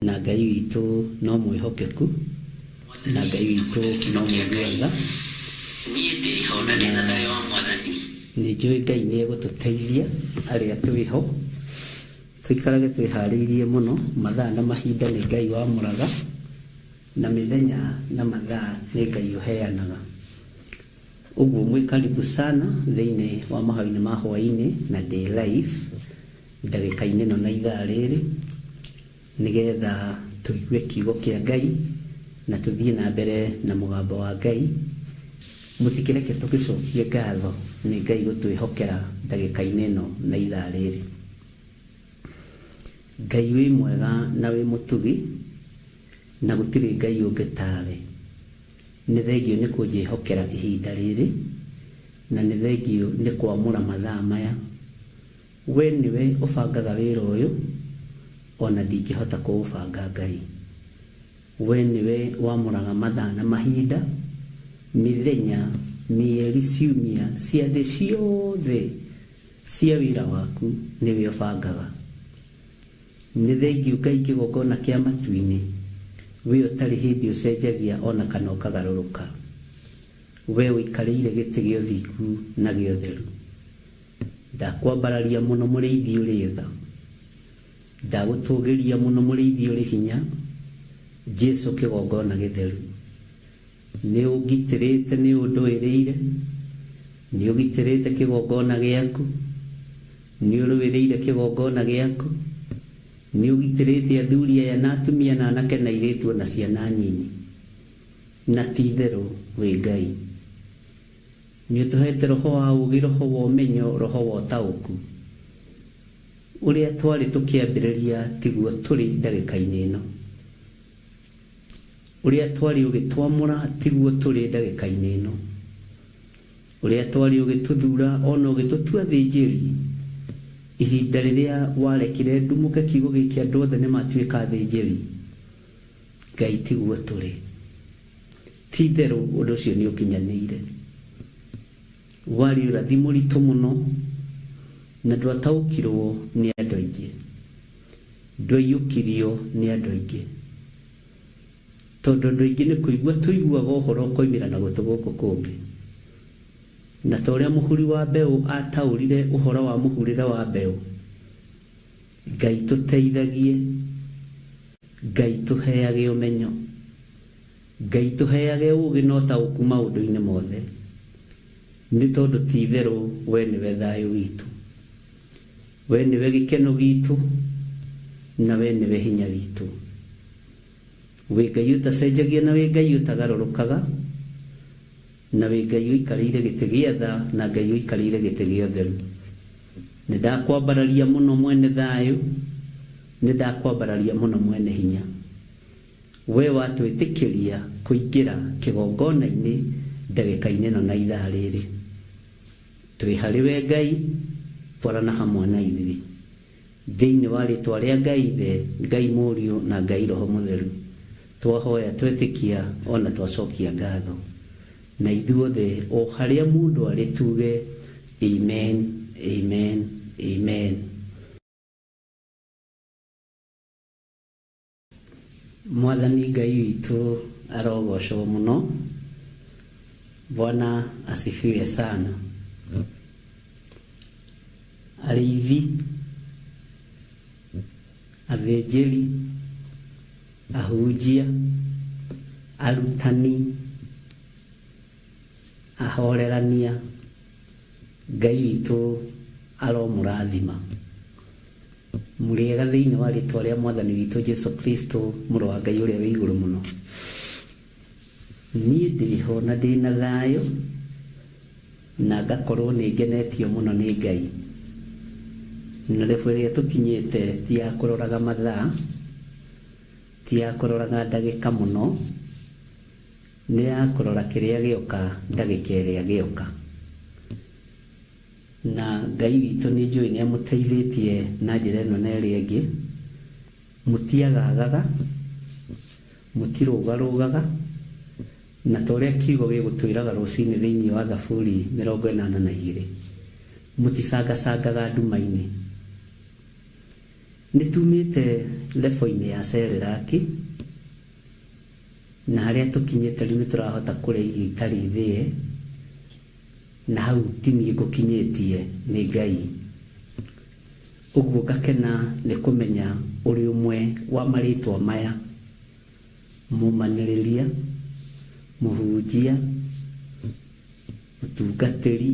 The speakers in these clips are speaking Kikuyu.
Na Ngai witũ no mwĩhokeku, na Ngai witũ no mũigua tha. Niĩ ndĩ ho na ndĩ na thayũ wa Mwathani. Nĩ njũĩ Ngai nĩ egũtũteithia arĩa twĩ ho, tũikarage twĩharĩirie mũno, mathaa na mahinda nĩ Ngai wamũraga, na mĩthenya na mathaa nĩ Ngai ũheanaga. Ũguo mwĩ karibu sana thĩinĩ wa mahoya-inĩ ma hwaĩ-inĩ na ndĩ live ndagĩka-inĩ ĩno na ithaa rĩrĩ nĩgetha tũigue kiugo kĩa Ngai na tũthiĩ na mbere na mũgambo wa Ngai. Mũtikĩreke tũgĩcokie ngatho nĩ Ngai gũtwĩhokera ndagĩka-inĩ ĩno na ithaa rĩrĩ. Ngai wĩ mwega na wĩ mũtugi na gũtirĩ Ngai ũngĩ tawe. Nĩ thengiũ nĩ kũnjĩhokera ihinda rĩrĩ, na nĩ thengiũ nĩ kwamũra mathaa maya. We nĩwe ũbangaga wĩra ũyũ, o na ndingĩhota kũũbanga Ngai. We nĩwe wamũraga mathaa na mahinda, mĩthenya, mĩeri, ciumia, ciathĩ ciothe cia wĩra waku nĩwe ũbangaga. Nĩ thengiũ Ngai kĩgongona kĩa matu-inĩ, We ũtarĩ hĩndĩ ũcenjagia o na kana ũkagarũrũka. We ũikarĩire gĩtĩ gĩa ũthingu na gĩa ũtheru. Ndakwambararia mũno Mũrĩithi ũrĩ tha. Ndagũtũgĩria mũno Mũrĩithi ũrĩ hinya, Jesu kĩgongona gĩtheru. Nĩ ũngitĩrĩte nĩ ũndũĩrĩire, nĩ ũgitĩrĩte kĩgongona gĩaku, nĩ ũrũĩrĩire kĩgongona gĩaku, nĩ ũgitĩrĩte athuri aya na atumia na anake na airĩtu o na ciana nyinyi. Na ti itherũ wĩ Ngai. Nĩ ũtũhete roho wa ũũgĩ, roho wa ũmenyo, roho wa ũtaũku. Ũrĩa twarĩ tũkĩambĩrĩria tiguo tũrĩ ndagĩka-inĩ ĩno. Ũrĩa twarĩ ũgĩtwamũra tiguo tũrĩ ndagĩka-inĩ ĩno. Ũrĩa twarĩ ũgĩtũthura o na ũgĩtũtua athĩnjĩri. Ihinda rĩrĩa warekire ndumũke kiugo gĩkĩ andũ othe nĩmatuĩka athĩnjĩri Ngai tiguo tũrĩ. Ti itherũ ũndũ ũcio nĩ ũkinyanĩire. Warĩ ũrathi mũritũ mũno na ndwataũkirwo nĩ andũ aingĩ. Ndwaiyũkirio nĩ andũ aingĩ. Tondũ andũ aingĩ nĩ kũigua tũiguaga ũhoro ũkoimĩra na gũtũ gũkũ kũngĩ. Na ta ũrĩa mũhuri wa mbeũ ataũrire ũhoro wa mũhurĩre wa mbeũ, Ngai tũteithagie, Ngai tũheage ũmenyo, Ngai tũheage ũũgĩ na ũtaũku maũndũ-inĩ mothe, nĩ tondũ ti itherũ we nĩwe thayũ witũ. We nĩwe gĩkeno gitũ, na we nĩwe hinya witũ. Wĩ Ngai ũtacenjagia na wĩ Ngai ũtagarũrũkaga, na wĩ Ngai ũikarĩire gĩtĩ gĩa tha na Ngai ũikarĩire gĩtĩ gĩa ũtheru. Nĩ ndakwambararia mũno mwene thayũ, nĩ ndakwambararia mũno mwene hinya. We watwĩtĩkĩria kũingĩra kĩgongona-inĩ ndagĩka-inĩ ĩno na ithaa rĩrĩ. Twĩ harĩ we Ngai, twarana hamwe na ithuĩ. Thĩinĩ wa rĩtwa rĩa Ngai Ithe, Ngai Mũriũ na Ngai Roho Mũtheru, twahoya twetĩkia o na twacokia ngatho. Na ithuothe o harĩa mũndũ arĩ tuge Amen, Amen, Amen. Mwathani Ngai witũ arogocwo mũno. Bwana asifiwe sana. Arĩithi, athĩnjĩri, ahunjia, arutani, ahorerania, Ngai witũ aromũrathima. Mũrĩega thĩinĩ wa rĩtwa rĩa Mwathani witũ Jesu Kristo, Mũrũ wa Ngai ũrĩa wĩ igũrũ mũno. Niĩ ndĩho na ndĩ na thayũ, na ngakorwo nĩ ngenetio mũno nĩ Ngai. Na level ĩrĩa tũkinyĩte ti ya kũroraga mathaa, ti ya kũroraga ndagĩka mũno, nĩ ya kũrora kĩrĩa gĩoka ndagĩka ĩrĩa gĩoka. Na Ngai witũ nĩ njũĩ nĩ amũteithĩtie na njĩra ĩno na ĩrĩa ĩngĩ. Mũtiagaagaga, mũtirũgarũgaga, na ta ũrĩa kiugo gĩgũtwĩraga rũcinĩ thĩinĩ wa Thaburi 82, mũticangacangaga nduma-inĩ. Nĩ tumĩte level-inĩ ya Cerelac na harĩa tũkinyĩte rĩu nĩ tũrahota kũrĩa irio itarĩ thĩe, na hau ti niĩ ngũkinyĩtie nĩ Ngai. Ũguo ngakena nĩ kũmenya ũrĩ ũmwe wa marĩtwa maya, mũmanĩrĩria, mũhunjia, mũtungatĩri,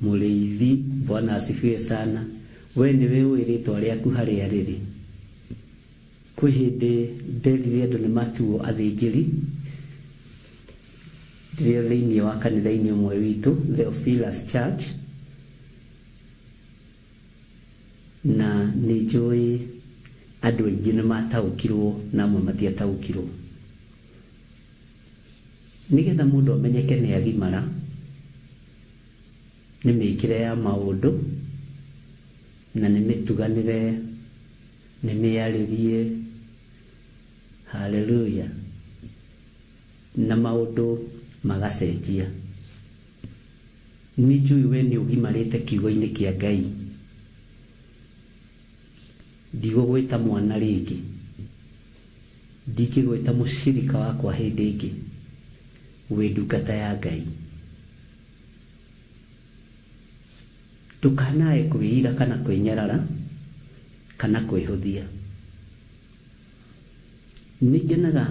mũrĩithi, Bwana asifiwe sana, we nĩwe ũĩ rĩtwa rĩaku harĩa rĩrĩ. Kwĩ hĩndĩ nderire andũ nĩ matuo athĩnjĩri, ndĩrĩ o thĩinĩ wa kanitha-inĩ ũmwe witũ, Theophilus Church, na nĩ njũĩ andũ aingĩ nĩ mataũkirwo na amwe matiataũkirwo. Nĩgetha mũndũ amenyeke nĩ agimara, nĩ mĩkĩre ya maũndũ, na nĩ mĩtuganĩre, nĩ mĩarĩrie, hallelujah, na maũndũ magacenjia. Nĩ njũĩ we nĩ ũgimarĩte kiugo-inĩ kĩa Ngai. Ndigũgwĩta mwana rĩngĩ. Ndingĩgwĩta mũcirika wakwa hĩndĩ ĩngĩ. Wĩ ndungata ya Ngai. Ndũkanae kwĩira kana kwĩnyarara kana kwĩhũthia. Nĩngenaga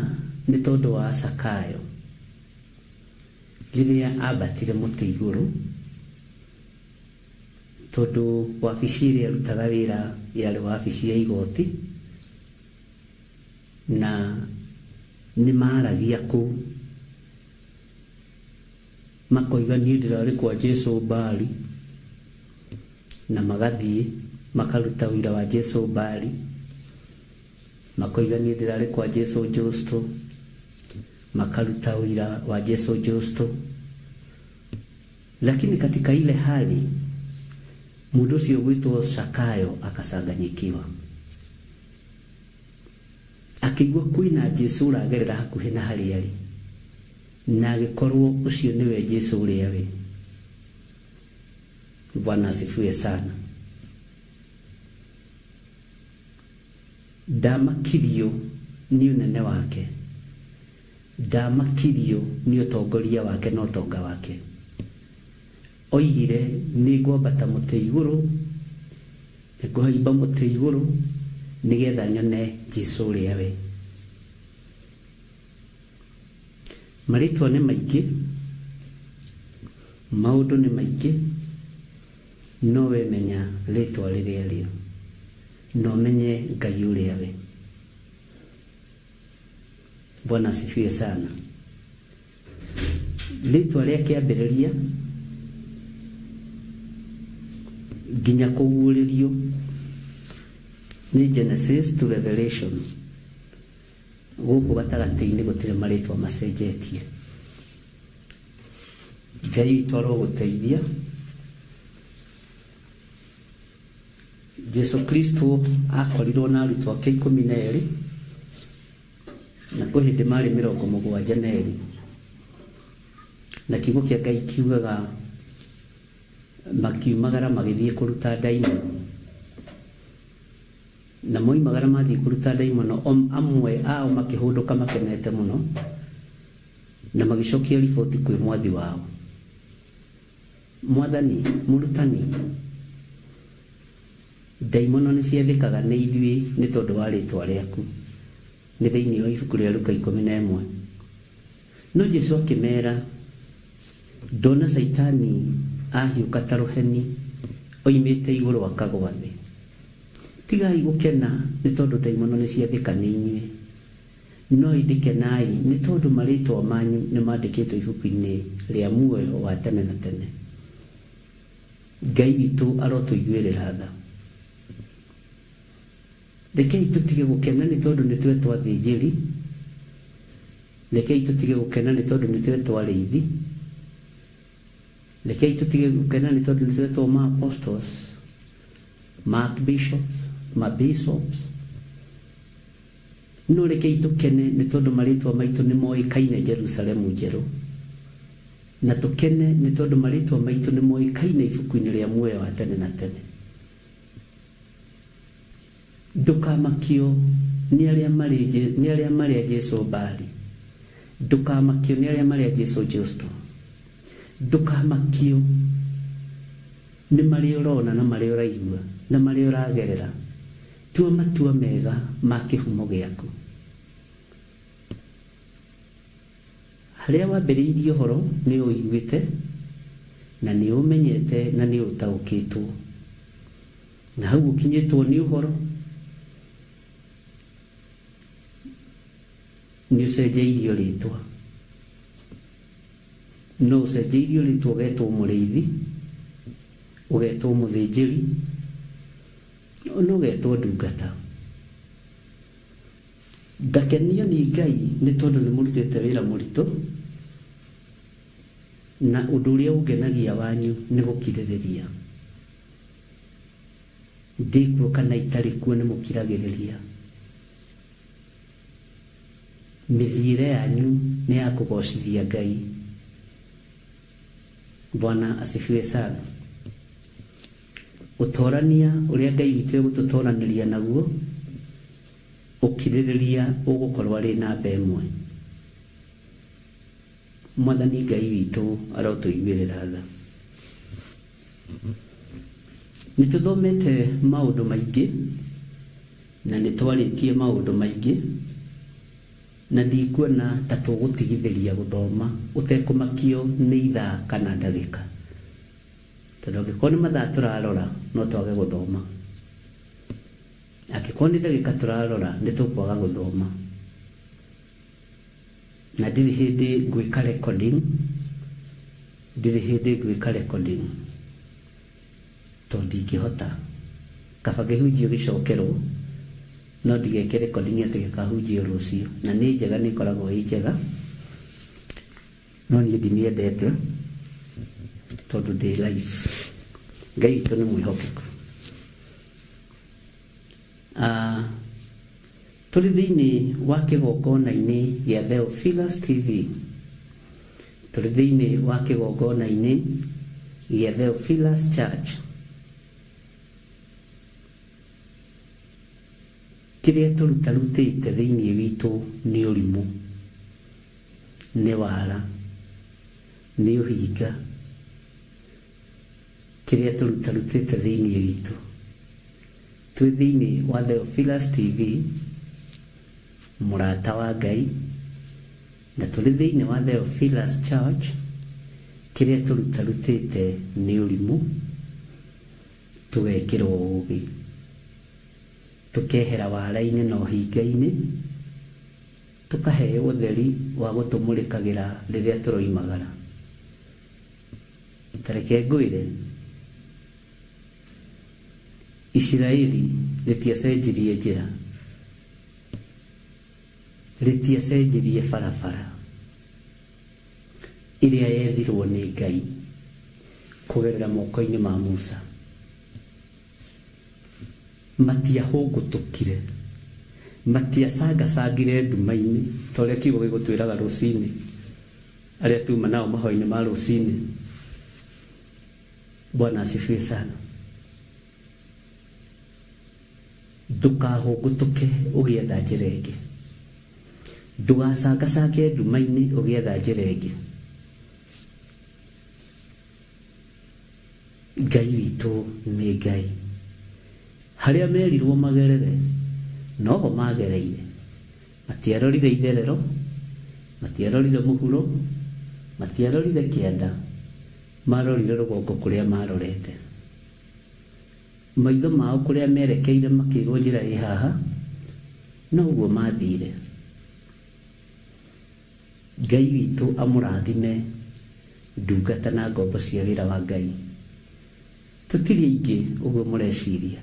nĩ tondũ wa Zakayo rĩrĩa ambatire mũtĩ igũrũ, tondũ wabici ĩrĩa arutaga wĩra yarĩ wabici ya igoti, na nĩ maragia kũu makoiga niĩ ndĩrarĩ kwa Jesu Mbari, na magathiĩ makaruta ũira wa Jesu Mbari, makoiga niĩ ndĩrarĩ kwa Jesu Justo, makaruta ũira wa Jesu Justo. Lakini katika ile hali mũndũ ũcio ũgwĩtwo Zakayo akacanganyikiwa, akĩigua kwĩna Jesu ũragerera hakuhĩ na harĩa arĩ, na agĩkorwo ũcio nĩwe Jesu ũrĩa we. Bwana asifiwe sana. Ndamakirio nĩ ũnene wake, ndamakirio nĩ ũtongoria wake na ũtonga wake. Oigire nĩ ngwambata mũtĩ igũrũ, nĩ ngũhaimba mũtĩ igũrũ nĩgetha nyone Jesu ũrĩa we. Marĩtwa nĩ maingĩ, maũndũ nĩ maingĩ, no we menya rĩtwa rĩrĩa rĩo, na ũmenye Ngai ũrĩa we. Bwana asifiwe sana. Rĩtwa rĩa kĩambĩrĩria nginya kũguũrĩrio nĩ Genesis to Revelation. Gũkũ gatagatĩ-inĩ gũtirĩ marĩtwa macenjetie. Ngai witũ arogũteithia. Jesu Kristo akorirwo na arutwo ake 12, na kwĩ hĩndĩ marĩ 72, na kiugo kĩa Ngai kiugaga makiumagara magĩthiĩ kũruta ndaimono, na moimagara mathiĩ kũruta ndaimono, amwe ao makĩhũndũka makenete mũno na magĩcokia riboti kwĩ mwathi wao. Mwathani, mũrutani, ndaimono nĩ ciathĩkaga nĩ ithuĩ nĩ tondũ wa rĩtwa rĩaku. Nĩ thĩinĩ wa ibuku rĩa Luka 11. No Jesu akĩmera, ndona Caitani ahiũka ta rũheni oimĩte igũrũ akagwa thĩ. Tigai gũkena nĩ tondũ ndaimono nĩ ciathĩka nĩ inyuĩ, no ĩndĩ kenai nĩ tondũ marĩtwa manyu nĩ mandĩkĩtwo ibuku-inĩ rĩa muoyo wa tene na tene. Ngai witũ arotũiguĩrĩra tha. Rekei tũtige gũkena nĩ tondũ nĩ twetwo athĩnjĩri, rekei tũtige gũkena nĩ tondũ nĩ twetwo arĩithi, rekei tũtige gũkena nĩ tondũ nĩ twetwo ma apostles, ma bishops, ma bishops, no rekei tũkene nĩ tondũ marĩtwa maitũ nĩ moĩkaine Jerusalemu njerũ, na tũkene nĩ tondũ marĩtwa maitũ nĩ moĩkaine ibuku-inĩ rĩa muoyo wa tene na tene. Ndũkamakio nĩ arĩa marĩ nĩ arĩa marĩ a Jesu Bali. Ndũkamakio nĩ arĩa marĩ a Jesu Justo. Ndũkamakio nĩ marĩa ũrona na marĩa ũraigua na marĩa ũragerera. Tua matua mega ma kĩhumo gĩaku. Harĩa wambĩrĩirie ũhoro nĩ ũiguĩte, na nĩ ũmenyete na nĩ ũtaũkĩtwo. Na hau ũkinyĩtwo nĩ ũhoro, nĩ ũcenjeirio rĩtwa. No ũcenjeirio rĩtwa ũgetwo mũrĩithi, ũgetwo mũthĩnjĩri, na ũgetwo ndungata. Ngakenio nĩ Ngai nĩ tondũ nĩ mũrutĩte wĩra mũritũ, na ũndũ ũrĩa ũngenagia wanyu nĩ gũkirĩrĩria. Ndĩ kuo kana itarĩ kuo nĩ mũkiragĩrĩria. Mĩthiĩre yanyu nĩ ya kũgoocithia Ngai. Bwana asifiwe sana. Ũtorania ũrĩa Ngai witũ egũtũtoranĩria naguo, ũkirĩrĩria ũgũkorwo arĩ namba ĩmwe. Mwathani Ngai witũ arotũiguĩrĩra tha. Nĩ tũthomete maũndũ maingĩ na nĩ twarĩtie maũndũ maingĩ na ndikuona ta tũgũtigithĩria gũthoma ũtekũmakio nĩ ithaa kana ndagĩka. Tondũ angĩkorwo nĩ mathaa tũrarora no twage gũthoma. Angĩkorwo nĩ ndagĩka tũrarora nĩ tũkwaga gũthoma. Na ndirĩ hĩndĩ ngwĩka recording, ndirĩ hĩndĩ ngwĩka recording tondũ ndingĩhota. Kaba kĩhunjio gĩcokerwo no ndigeke recording atĩ gĩkahunjio rũciũ. Na nĩ njega nĩ ĩkoragwo ĩ njega no niĩ ndimĩendete tondũ ndĩ live. Ngai witũ nĩ mwĩhokeku. Ah, tũrĩ thĩinĩ wa kĩgongona-inĩ gĩa Theophilus TV. Tũrĩ thĩinĩ wa kĩgongona-inĩ gĩa Theophilus Church. Kĩrĩa tũrutarutĩte thĩinĩ witũ nĩ ũrimũ, nĩ wara, nĩ ũhinga. Kĩrĩa tũrutarutĩte thĩinĩ witũ. Twĩ thĩinĩ wa Theophilus TV, mũrata wa Ngai, na tũrĩ thĩinĩ wa Theophilus Church, kĩrĩa tũrutarutĩte nĩ ũrimũ, tũgekĩrwo ũũgĩ, tũkehera wara-inĩ na ũhinga-inĩ, tũkaheo ũtheri wa gũtũmũrĩkagĩra rĩrĩa tũroimagara. Ta reke ngwĩre, Isiraeli rĩtiacenjirie njĩra, rĩtiacenjirie barabara ĩrĩa yethirwo nĩ Ngai kũgerera moko-inĩ ma Musa. Matiahũngũtũkire, matiacangacangire nduma-inĩ ta ũrĩa kiugo gĩgũtwĩraga rũcinĩ, arĩa tuma nao mahoya-inĩ ma rũcinĩ. Bwana asifiwe sana. Ndũkahũngũtũke ũgĩetha njĩra ĩngĩ. Ndũgacangacange nduma-inĩ ũgĩetha njĩra ĩngĩ. Ngai witũ nĩ Ngai. Harĩa merirwo magerere, noho magereire. Matiarorire itherero, matiarorire mũhuro, matiarorire kĩanda, marorire rũgongo kũrĩa marorete. Maitho mao kũrĩa merekeire makĩrwo njĩra ĩ haha, noguo mathire. Ngai witũ amũrathime ndungata na ngombo cia wĩra wa Ngai. Tũtirĩ aingĩ ũguo mũreciria.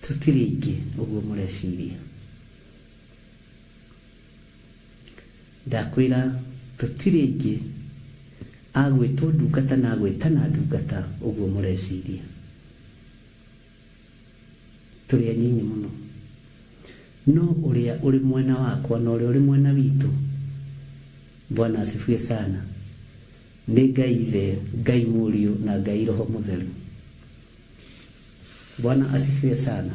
Tũtirĩ aingĩ ũguo mũreciria. Ndakwĩra tũtirĩ aingĩ a gwĩtwo ndungata na gwĩtana ndungata ũguo mũreciria. Tũrĩ anyinyi mũno. No ũrĩa ũrĩ mwena wakwa na ũrĩa ũrĩ mwena witũ, Bwana asifiwe sana, nĩ Ngai Ithe, Ngai Mũriũ na Ngai Roho Mũtheru. Bwana asifiwe sana.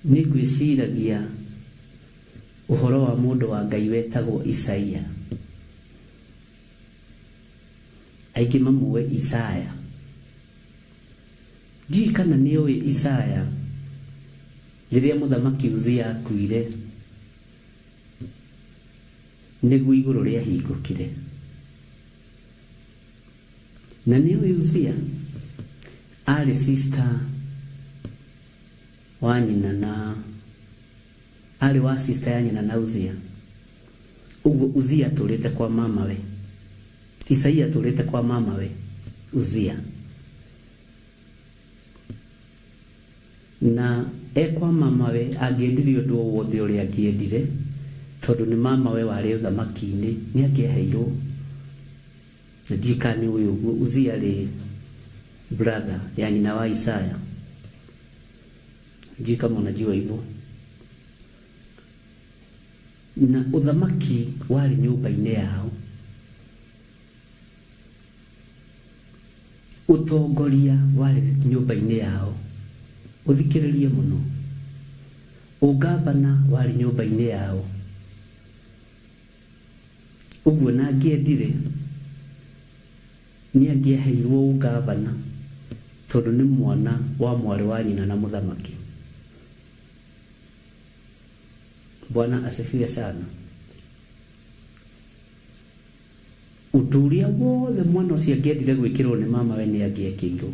Nĩ ngwĩciragia ũhoro wa mũndũ wa Ngai wetagwo Isaia. Aingĩ mamũĩ Isaya. Ndiũĩ kana nĩ ũĩ Isaya rĩrĩa mũthamaki Uzia akuire nĩguo igũrũ rĩahingũkire. Na nĩ ũĩ Uzia arĩ sister wa nyina na arĩ wa sister ya nyina na Uzia. Ũguo Uzia atũrĩte kwa mamawe. Isaia atũrĩte kwa mamawe Uzia. Na e kwa mamawe angĩendire ũndũ o wothe ũrĩa angĩendire, tondũ nĩ mamawe warĩ ũthamaki-inĩ, nĩ angĩaheirwo. Na ndiũĩ kana nĩ ũĩ ũguo, Uzia arĩ brother ya nyina wa Isaya. Sijui kama unajua hivyo. Na ũthamaki warĩ nyũmba-inĩ yao. Ũtongoria warĩ nyũmba-inĩ yao. Ũthikĩrĩrie mũno. Ũngavana warĩ nyũmba-inĩ yao. Ũguo na angĩendire nĩ angĩaheirwo ũngavana tondũ nĩ mwana wa mwarĩ wa nyina na mũthamaki. Bwana asifiwe sana. Ũndũ ũrĩa wothe mwana ũcio angĩendire gwĩkĩrwo nĩ mamawe nĩ angĩekĩirwo.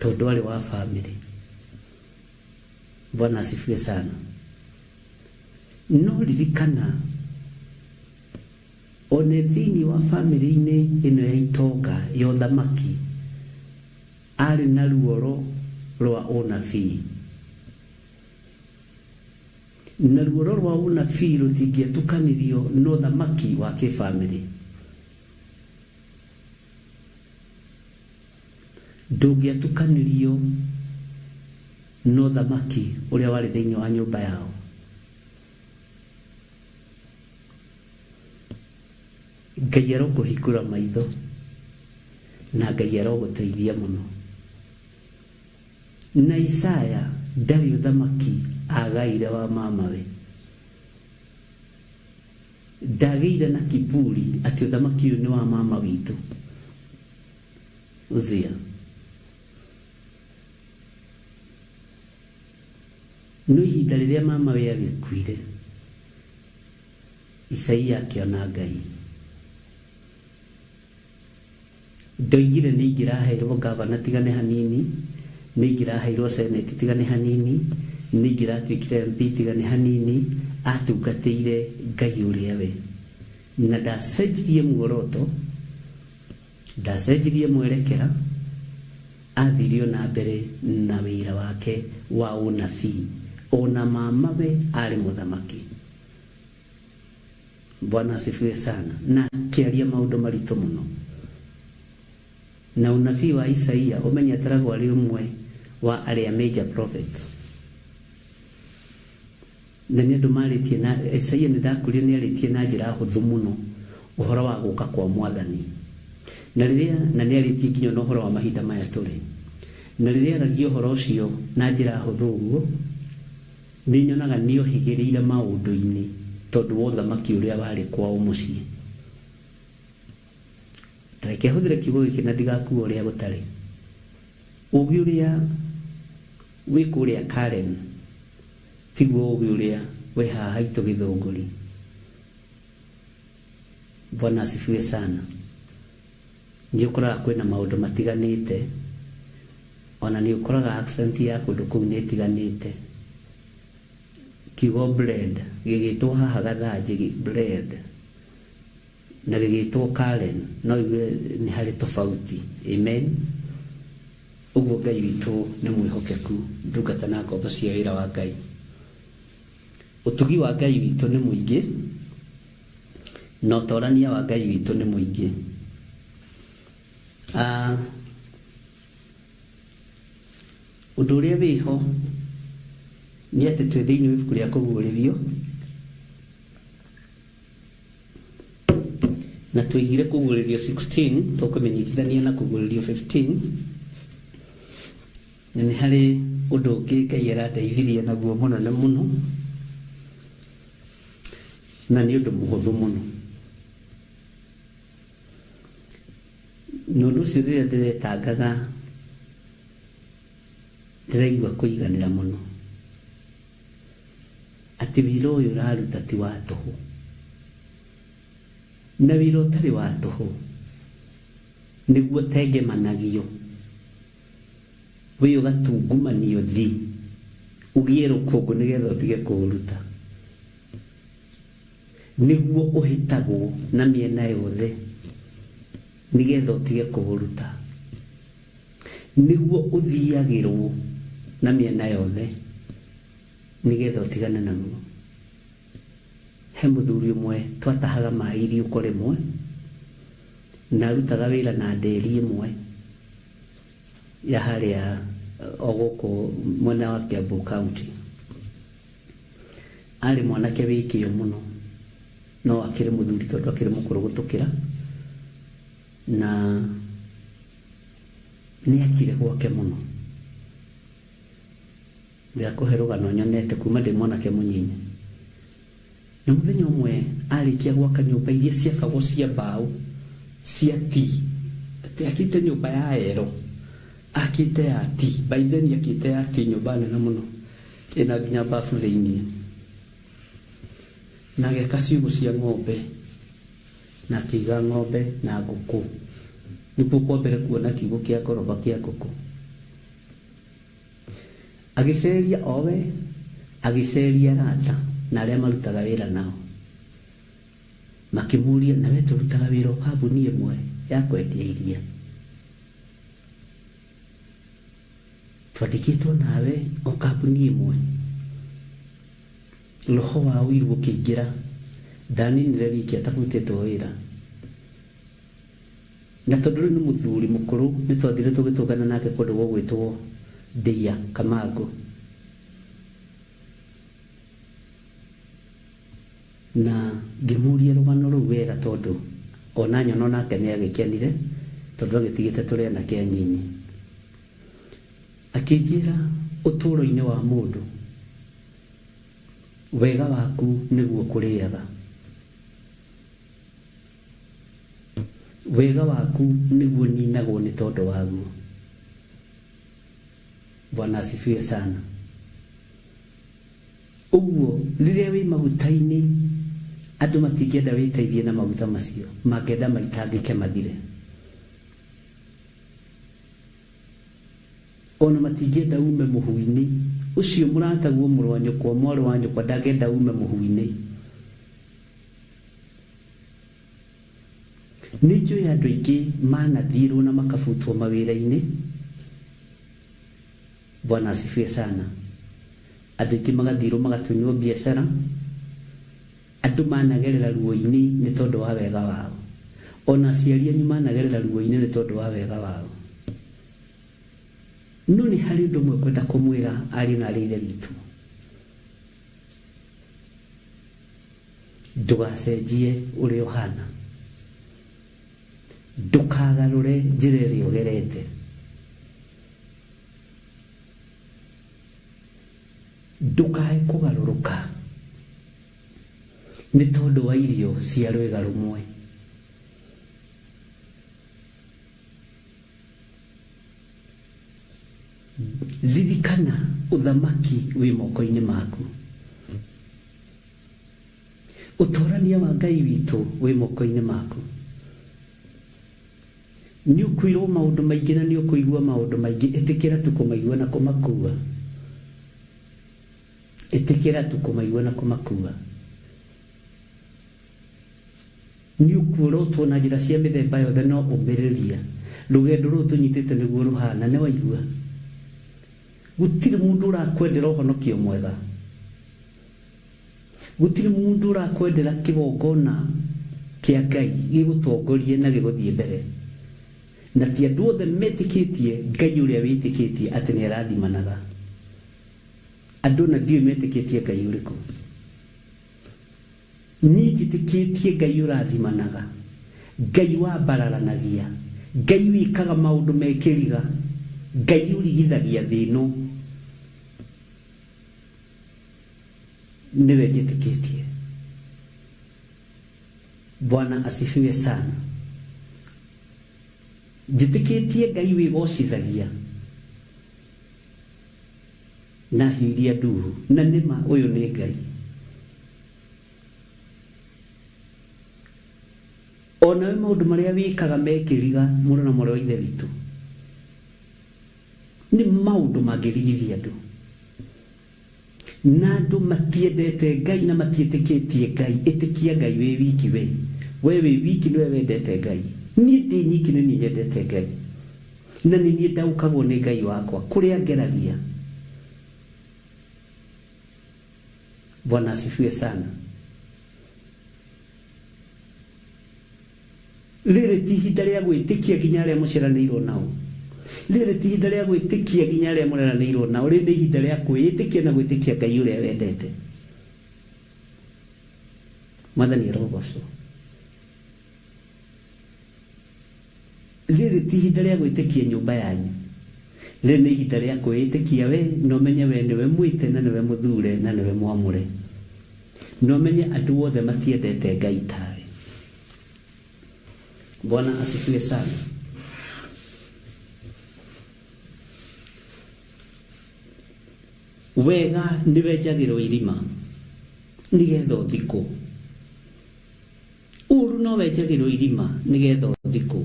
Tondũ arĩ wa famĩlĩ. Bwana asifiwe sana. No ririkana one thĩinĩ wa famĩlĩ-inĩ ĩno ya itonga ya ũthamaki arĩ na ruoro rwa ũnabii. Na ruoro rwa ũnabii rũtingĩatukanirio na ũthamaki wa kĩbamĩrĩ. Ndũngĩatukanirio na ũthamaki ũrĩa warĩ thĩinĩ wa nyũmba yao. Ngai arokũhingũra maitho na Ngai arogũteithia mũno. Na Isaya ndarĩ ũthamaki agaire wa mamawe. Ndagĩire na kiburi atĩ ũthamaki ũyũ nĩ wa mama witũ Uzia. No ihinda rĩrĩa mamawe agĩkuire, Isaia akĩona Ngai. Ndoigire nĩ ingĩraheirwo ngavana tiga nĩ hanini, nĩ ingĩraheirwo senate tiga nĩ hanini, nĩ ingĩratuĩkire MP tiga nĩ hanini, atungatĩire Ngai ũrĩa we. Na ndacenjirie muoroto, ndacenjirie mwerekera, athire o na mbere na wĩra wake wa ũnabii, ona mamawe arĩ mũthamaki. Bwana asifiwe sana. Na akĩaria maũndũ maritũ mũno. Na unabii wa Isaia ũmenye ataragwo arĩ ũmwe wa arĩa major prophets. Na nĩ andũ marĩtie na Isaia nĩ ndakwĩrire nĩ arĩtie na njĩra hũthũ mũno ũhoro wa gũka kwa mwathani. Na rĩrĩa na nĩ arĩtie nginya ona ũhoro wa mahinda maya tũrĩ. Na rĩrĩa aragia ũhoro ũcio na njĩra hũthũ ũguo, Nĩ nyonaga nĩ ohĩgĩrĩire maũndũ-inĩ tondũ wa ũthamaki ũrĩa warĩ kwao mũciĩ. Ta reke hũthĩre kiugo gĩkĩ na ndigakue ũrĩa gũtarĩ. Ũũgĩ ũrĩa wĩ kũrĩa Karen tiguo ũũgĩ ũrĩa wĩ haha haitũ Gĩthũngũri. Bwana asifiwe sana. Nĩ ũkoraga kwĩna maũndũ matiganĩte, ona nĩ ũkoraga accent ya kũndũ kũu nĩ ĩtiganĩte. Kiugo bread gĩgĩtwo haha Gathanjĩ bread na gĩgĩtwo Karen no ũigue nĩ harĩ tofauti. Amen. Ũguo Ngai witũ nĩ mwĩhokeku, ndungata na ngombo cia wĩra wa Ngai. Ũtugi wa Ngai witũ nĩ mũingĩ, na ũtorania wa Ngai witũ nĩ mũingĩ. Ah, ũndũ ũrĩa wĩho nĩ atĩ twĩ thĩinĩ wa ibuku rĩa kũguũrĩrio na tũigire kũguũrĩrio 16 tũkũmĩnyitithania na kũguũrĩrio 15. Na nĩ harĩ ũndũ ũngĩ Ngai arandeithirie naguo mũnene mũno, na nĩ ũndũ mũhũthũ mũno. Na ũndũ ũcio rĩrĩa ndĩretangaga ndĩraigua kũiganĩra mũno atĩ wĩra ũyũ ũraruta ti wa tũhũ. Na wĩra ũtarĩ wa tũhũ nĩguo ũtengemanagio, wĩ ũgatungumanio thi ũgĩe rũkũngũ nĩgetha ũtige kũũruta. Nĩguo ũhĩtagwo na mĩena yothe nĩgetha ũtige kũũruta. Nĩguo ũthiagĩrwo na mĩena yothe nĩgetha ũtigane naguo. He mũthuri ũmwe twatahaga maĩ iriũko rĩmwe, na arutaga wĩra na nderi ĩmwe ya harĩa o gũkũ mwena wa Kiambu County. Arĩ mwanake wĩ kĩyo mũno, no akĩrĩ mũthuri tondũ akĩrĩ mũkũrũ gũtũkĩra, na nĩ akire gwake mũno. Ndĩrakũhe rũgano nyonete kuma ndĩ mwanake mũnyinyi. Na mũthenya ũmwe arĩkia gwaka nyũmba iria ciakagwo cia mbaũ cia tii, atĩ akĩte nyũmba ya ero, akĩte ya tii, by then akĩte ya tii nyũmba nene mũno ĩna nginya bafu thĩinĩ, na agĩaka ciugũ cia ng'ombe na akĩiga ng'ombe na ngũkũ. Nĩkuo kwa mbere kuona kiugũ kĩa ngoroba kĩa ngũkũ. Agĩceeria o we, agĩceeria arata na arĩa marutaga wĩra nao. Makĩmũũria, Na wee tũrutaga wĩra o kambuni ĩmwe ya kwendia iria? Twandĩkĩtwo nawe o kambuni ĩmwe? Roho wa ũiru ũkĩingĩra. Ndaninire wiki atabutĩtwo wĩra. Na tondũ rĩu nĩ mũthuri mũkũrũ, nĩ twathire tũgĩtũngana nake kũndũ gũgwĩtwo Ndeiya, Kamangũ. Na ngĩmũria rũgano rũu wega tondũ ona nyona onake nĩ agĩkenire tondũ agĩtigĩte tũrĩ anake anyinyi. Akĩnjĩra ũtũũro-inĩ wa mũndũ, wega waku nĩguo ũkũrĩaga. Wega waku nĩguo ninagwo nĩ tondũ waguo. Bwana asifiwe sana. Ũguo rĩrĩa wĩ maguta-inĩ andũ matingĩenda wĩteithie na maguta macio, mangĩenda maitangĩke mathire. Ona matingĩenda ume mũhu-inĩ ũcio mũrataguo mũrũ wa nyũkwa mwarĩ wa nyũkwa ndangĩenda ume mũhu-inĩ. Nĩ njũĩ andũ aingĩ manathiĩrwo na makabutwo mawĩra-inĩ. Bwana asifiwe sana. Andũ aingĩ magathiĩrwo magatunywo biacara. Andũ managerera ruo-inĩ nĩ tondũ wa wega wao. Ona aciari anyu managerera ruo-inĩ nĩ tondũ wa wega wao. No nĩ harĩ ũndũ ũmwe ngwenda kũmwĩra ariũ na aarĩ a Ithe witũ. Ndũgacenjie ũrĩa ũhana. Ndũkagarũre njĩra ĩrĩa ũgerete. Ndũkae kũgarũrũka nĩ tondũ wa irio cia rwĩga rũmwe. Ririkana ũthamaki wĩ moko-inĩ maku. Ũtorania wa Ngai witũ wĩ moko-inĩ maku. Nĩ ũkwĩrwo maũndũ maingĩ na nĩ ũkũigua maũndũ maingĩ, ĩtĩkĩra tu kũmaigua na kũmakua. Ĩtĩkĩra tu kũmaigua na kũmakua. Nĩ ũkuorotwo na njĩra cia mĩthemba yothe no ũmĩrĩria. Rũgendo rũrũ tũnyitĩte nĩguo rũhana, nĩ waigua? Gũtirĩ mũndũ ũrakwendera ũhonokio mwega. Gũtirĩ mũndũ ũrakwendera kĩgongona kĩa Ngai gĩgũtongorie na gĩgũthiĩ mbere. Na ti andũ othe metĩkĩtie Ngai ũrĩa wĩtĩkĩtie atĩ nĩ arathimanaga. Andũ ona ndiũĩ metĩkĩtie Ngai ũrĩkũ. Niĩ njĩtĩkĩtie Ngai ũrathimanaga, Ngai wambararanagia, Ngai wĩkaga maũndũ me kĩriga. Ngai ũrigithagia thĩ ĩno nĩwe njĩtĩkĩtie. Bwana asifiwe sana. Njĩtĩkĩtie Ngai wĩgocithagia na hiũ iria nduhu, na nĩma ũyũ nĩ Ngai. O nawe maũndũ marĩa wĩkaga mekĩriga, mũrũ na mwarĩ wa Ithe witũ, nĩ maũndũ mangĩrigithia andũ. Na andũ matiendete Ngai na matiĩtĩkĩtie Ngai. Ĩtĩkia Ngai wĩ wiki we. We wĩ wiki nĩwe wendete Ngai. Niĩ ndĩ nyiki nĩ niĩ nyendete Ngai. Na nĩ niĩ ndaũkagwo nĩ Ngai wakwa kũrĩa ngeragia. Bwana asifiwe sana. Rĩrĩ ti ihinda rĩa gwĩtĩkia nginya arĩa mũciaranĩirwo nao. Rĩrĩ ti ihinda rĩa gwĩtĩkia nginya arĩa mũreranĩirwo nao. Rĩrĩ nĩ ihinda rĩa kwĩĩtĩkia na gwĩtĩkia Ngai ũrĩa wendete. Mwathani arogocwo. Rĩrĩ ti ihinda rĩa gwĩtĩkia nyũmba yanyu. Rĩrĩ nĩ ihinda rĩa kwĩĩtĩkia we, na ũmenye we nĩwe mwĩte na nĩwe mũthure na nĩwe mwamũre. Na ũmenye andũ othe matiendete Ngai tawe. Bwana asifiwe sana. Wega nĩ wenjagĩrwo irima nĩgetha ũthikwo. Ũũru no wenjagĩrwo irima nĩgetha ũthikwo.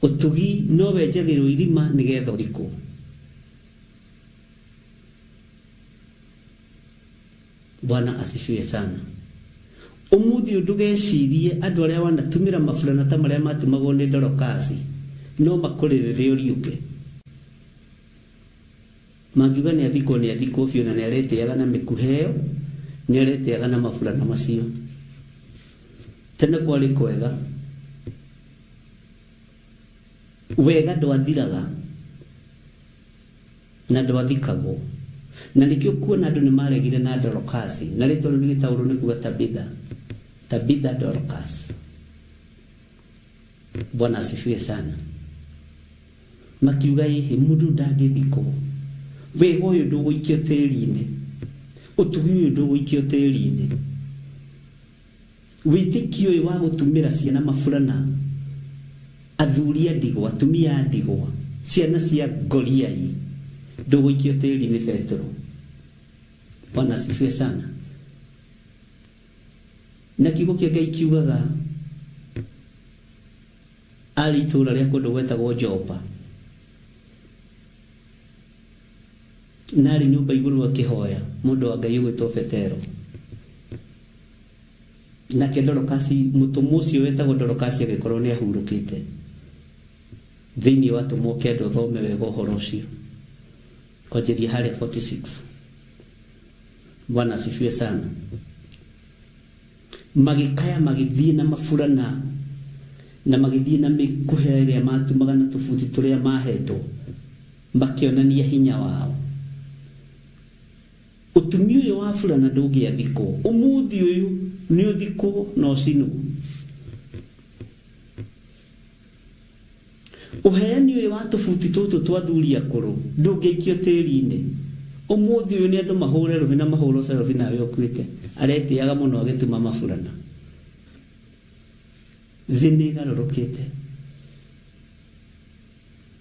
Ũtugi no wenjagĩrwo irima nĩgetha ũthikwo. Bwana asifiwe sana. Ũmũthĩ ũyũ ndũgecirie andũ arĩa wanatumĩra maburana ta marĩa matumagwo nĩ Dorokasi no makũrĩrĩre ũriũke. Mangiuga nĩ athikwo nĩ athikwo biũ na nĩ aretĩaga na mĩkuha ĩyo, nĩ aretĩaga na maburana macio. Tene kwarĩ kwega. Wega ndwathiraga na ndwathikagwo. Na nĩkĩo kuona andũ nĩ maregire na Dorokasi, na rĩtwa rĩu rĩgĩtaũrwo nĩ kuga Tabitha. Tabitha Dorcas. Bwana asifiwe sana. Makiuga ĩhĩ, mũndũ ndangĩthikwo. Wega ũyũ ndũgũikio tĩri-inĩ. Ũtugi ũyũ ndũgũikio tĩri-inĩ. Wĩtĩkio ũyũ wa gũtumĩra ciana maburana, athuri a ndigwa, atumia a ndigwa, ciana cia ngoriai, ndũgũikio tĩri-inĩ Betũrũ. Bwana asifiwe sana. Na kiugo kĩa Ngai kiugaga arĩ itũũra rĩa kũndũ gwetagwo Jopa, na arĩ nyũmba igũrũ akĩhoya mũndũ wa Ngai ũgwĩtwo Petero. Nake Dorokasi, mũtũmwo ũcio wetagwo Dorokasi agĩkorwo nĩ ahurũkĩte. Thĩinĩ wa atũmwo kenda ũthome wega ũhoro ũcio. Kwanjĩria harĩa 46. Bwana asifiwe sana. Magĩkaya magĩthiĩ na maburana na magĩthiĩ na mĩkuha ĩrĩa matumaga na tũbuti tũrĩa mahetwo, makĩonania hinya wao. Ũtumi ũyũ wa burana ndũngĩathikwo. Ũmũthĩ ũyũ nĩ ũthikwo na ũcinwo. Ũheani ũyũ wa tũbuti tũtũ twa athuri akũrũ ndũngĩaikio tĩri-inĩ. Ũmũthĩ ũyũ nĩ andũ mahũre rũhĩ na mahũrwo cerobi nawe ũkuĩte. Aretĩaga mũno agĩtuma maburana. Thĩ nĩ ĩgarũrũkĩte.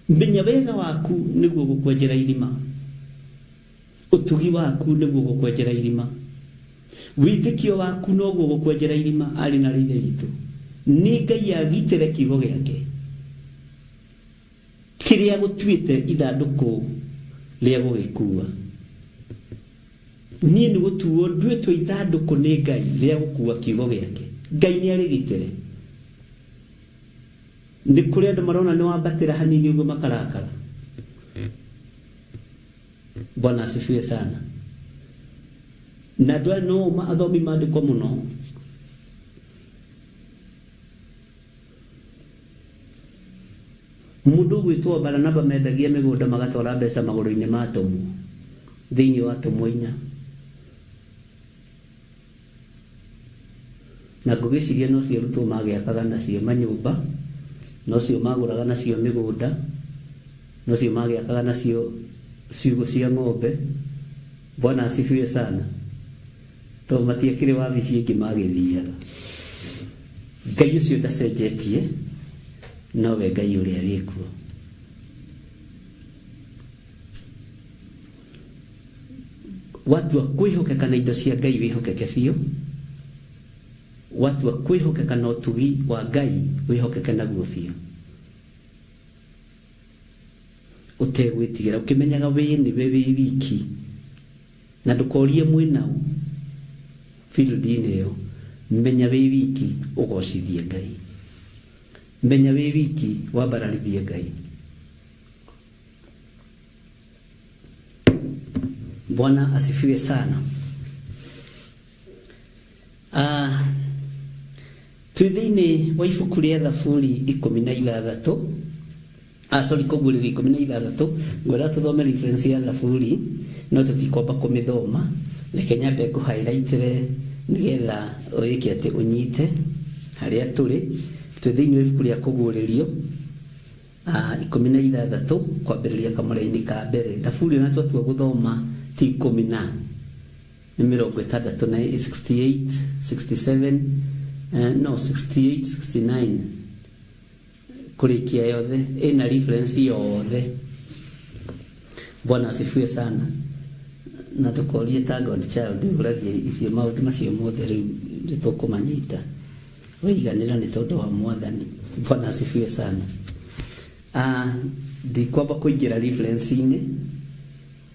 Menya wega waku nĩguo gũkwenjera irima. Ũtugi waku nĩguo gũkwenjera irima. Wĩtĩkio waku noguo gũkwenjera irima, arĩ na Ithe witũ. Nĩ Ngai agitĩre kiugo gĩake kĩrĩa gũtuĩte ithandũkũ rĩa gũgĩkua. Niĩ nĩ gũtuo nduĩtwo ithandũkũ nĩ Ngai rĩa gũkua kiugo gĩake. Ngai nĩ arĩgitĩre. Nĩ kũrĩ andũ marona nĩ wambatĩra hanini ũguo makarakara. Bwana asifiwe sana. Na andũ aya no athomi maandĩko mũno. Mũndũ ũgwĩtwo Baranaba mendagia mĩgũnda magatwara mbeca magũrũ-inĩ ma atũmwo, thĩinĩ wa atũmwo inya. Na ngũgĩciria nocio arutwo magĩakaga nacio manyũmba, nocio magũraga nacio mĩgũnda. Nocio magĩakaga nacio ciugũ cia ng'ombe. Bwana asifiwe sana. Tondũ matiakĩrĩ wabici ĩngĩ magĩthiaga. Ngai ũcio ndacenjetie, nowe Ngai ũrĩa wĩkuo. Watua kwĩhokeka na indo cia Ngai wĩhokeke biũ. Watua kwĩhokeka na ũtugi wa Ngai wĩhokeke naguo biũ. Ũtegwĩtigĩra ũkĩmenyaga wee nĩwe wĩ wiki na ndũkorie mwĩnaũ field-inĩ ĩyo. Menya wĩ wiki ũgocithie Ngai. Menya wĩ wiki wambararithie Ngai. Bwana asifiwe sana. Ah, twĩ thĩinĩ wa ibuku rĩa Thaburi 16, ah, sorry, Kũguũrĩrio 16. Ngwenda tũthome reference ya Thaburi, no tũtikwamba kũmĩthoma. Reke nyambe ngũ-highlightĩre nĩgetha wĩke atĩ ũnyite harĩa tũrĩ. Twĩ thĩinĩ wa ibuku rĩa Kũguũrĩrio 16 kwambĩrĩria kamũra-inĩ ka mbere. Thaburi ona twatua gũthoma ti ikũmi na nĩ mĩrongo ĩtandatũ na 68, 67, no 68, 69 kũrĩkia yothe ĩna reference yothe. Bwana asifiwe sana. Na ndũkorie ta God child ũragie icio maũndũ macio mothe rĩu nĩtũkũmanyita. Waiganĩra nĩ tondũ wa Mwathani. Bwana asifiwe sana. Ah, ndikwamba kũingĩra reference-inĩ,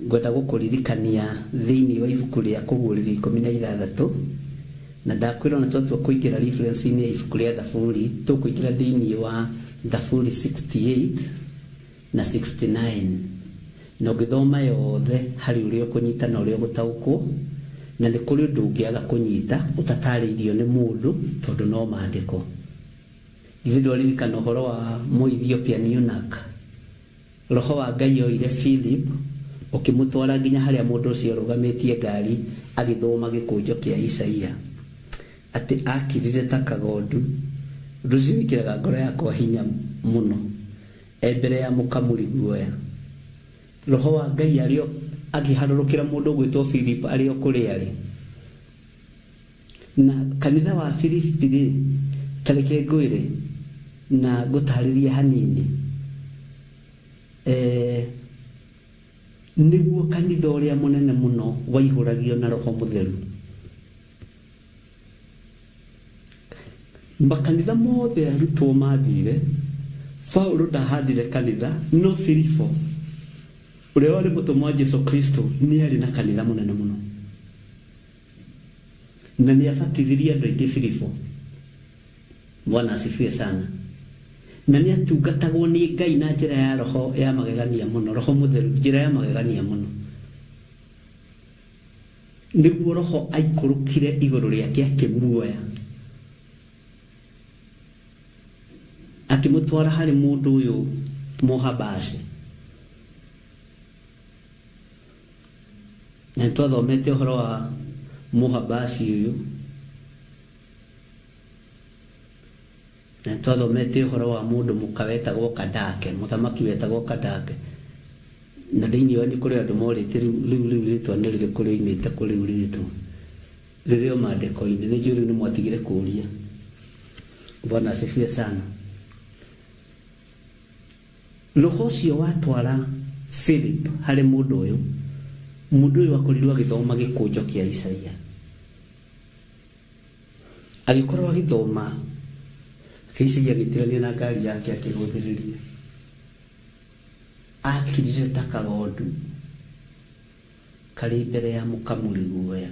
ngwenda gũkũririkania thĩinĩ wa ibuku rĩa Kũguũrĩrio 16, na ndakwĩra ona twatua kũingĩra reference-inĩ ya ibuku rĩa Thaburi, tũkũingĩra thĩinĩ wa Thaburi 68 na 69. Na ũngĩthoma yothe harĩ ũrĩa ũkũnyita na ũrĩa ũgũtaũkwo, na nĩ kũrĩ ũndũ ũngĩaga kũnyita ũtatarĩirio nĩ mũndũ tondũ no maandĩko. Githĩ ndwaririkana ũhoro wa Mũethiopian eunuch? Roho wa Ngai oire Philip ũkĩmũtwara nginya harĩa mũndũ ũcio arũgamĩtie ngari agĩthoma gĩkũnjo kĩa Isaia. Atĩ akirire ta kagondu. Ũndũ ũcio wĩkĩraga ngoro yakwa hinya mũno. E mbere ya mũkamuri guoya. Roho wa Ngai arĩ o akĩharũrũkĩra mũndũ ũgwĩtwo Philip arĩ o kũrĩa arĩ. Na kanitha wa Filipi-rĩ, ta reke ngwĩre na ngũtarĩrie hanini. Eh, nĩguo kanitha ũrĩa mũnene mũno waihũragio na Roho Mũtheru. Makanitha mothe arutwo mathire, Paulo ndahandire kanitha, no Filipo ũrĩa warĩ mũtũmwo wa Jesu Kristo nĩ arĩ na kanitha mũnene mũno. Na nĩ abatithirie andũ aingĩ Filipo. Bwana asifiwe sana. Na nĩ atungatagwo nĩ Ngai na njĩra ya roho ya magegania mũno, Roho Mũtheru, njĩra ya magegania mũno. Nĩguo Roho aikũrũkire igũrũ rĩake akĩmuoya, akĩmũtwara harĩ mũndũ ũyũ Mũhabashi. Na nĩtwathomete ũhoro wa Mũhabashi ũyũ, na nĩtwathomete ũhoro wa mũndũ mũka wetagwo Kandake, mũthamaki wetagwo Kandake. Na thĩinĩ wanyu kũrĩ andũ morĩte rĩu rĩu rĩu rĩtwa nĩ rĩrĩkũ rĩoimĩte kũ rĩu rĩtwa rĩrĩ o maandĩko-inĩ. Nĩ njũĩ rĩu nĩ mwatigire kũũria. Bwana asifiwe sana. Roho ũcio watwara Philip harĩ mũndũ ũyũ, mũndũ ũyũ akorirwo agĩthoma gĩkũnjo kĩa Isaia. Agĩkorwo agĩthoma, Isaia agĩtirania na ngari yake akĩgũthĩrĩria. Aakirire ta kagondu karĩ mbere ya mũkamuri guoya.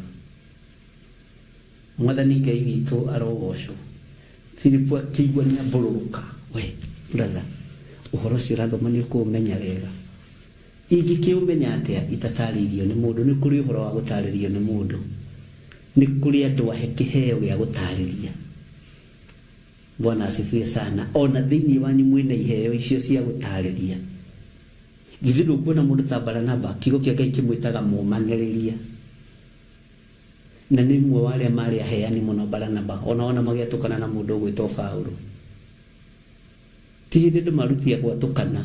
Mwathani Ngai witũ arogoocwo. Filipu akĩigua nĩ ambũrũrũka. We, brother, ũhoro ũcio ũrathoma nĩ ũkũũmenya wega? Ingĩkĩũmenya atĩa itatarĩirio nĩ mũndũ? Nĩ kũrĩ ũhoro wa gũtarĩrio nĩ mũndũ. Nĩ kũrĩ andũ ahe kĩheo gĩa gũtarĩria. Bwana asifiwe sana. Ona thĩinĩ wanyu mwĩna iheo icio cia gũtarĩria. Githĩ ndũkuona mũndũ ta Baranaba, kiugo kĩa Ngai kĩmwĩtaga mũũmanĩrĩria. Na nĩ ũmwe wa arĩa maarĩ aheani mũno Baranaba, ona wona magĩatũkana na mũndũ ũgwĩtwo Paulo. Ti hĩndĩ andũ marutia gwatũkana.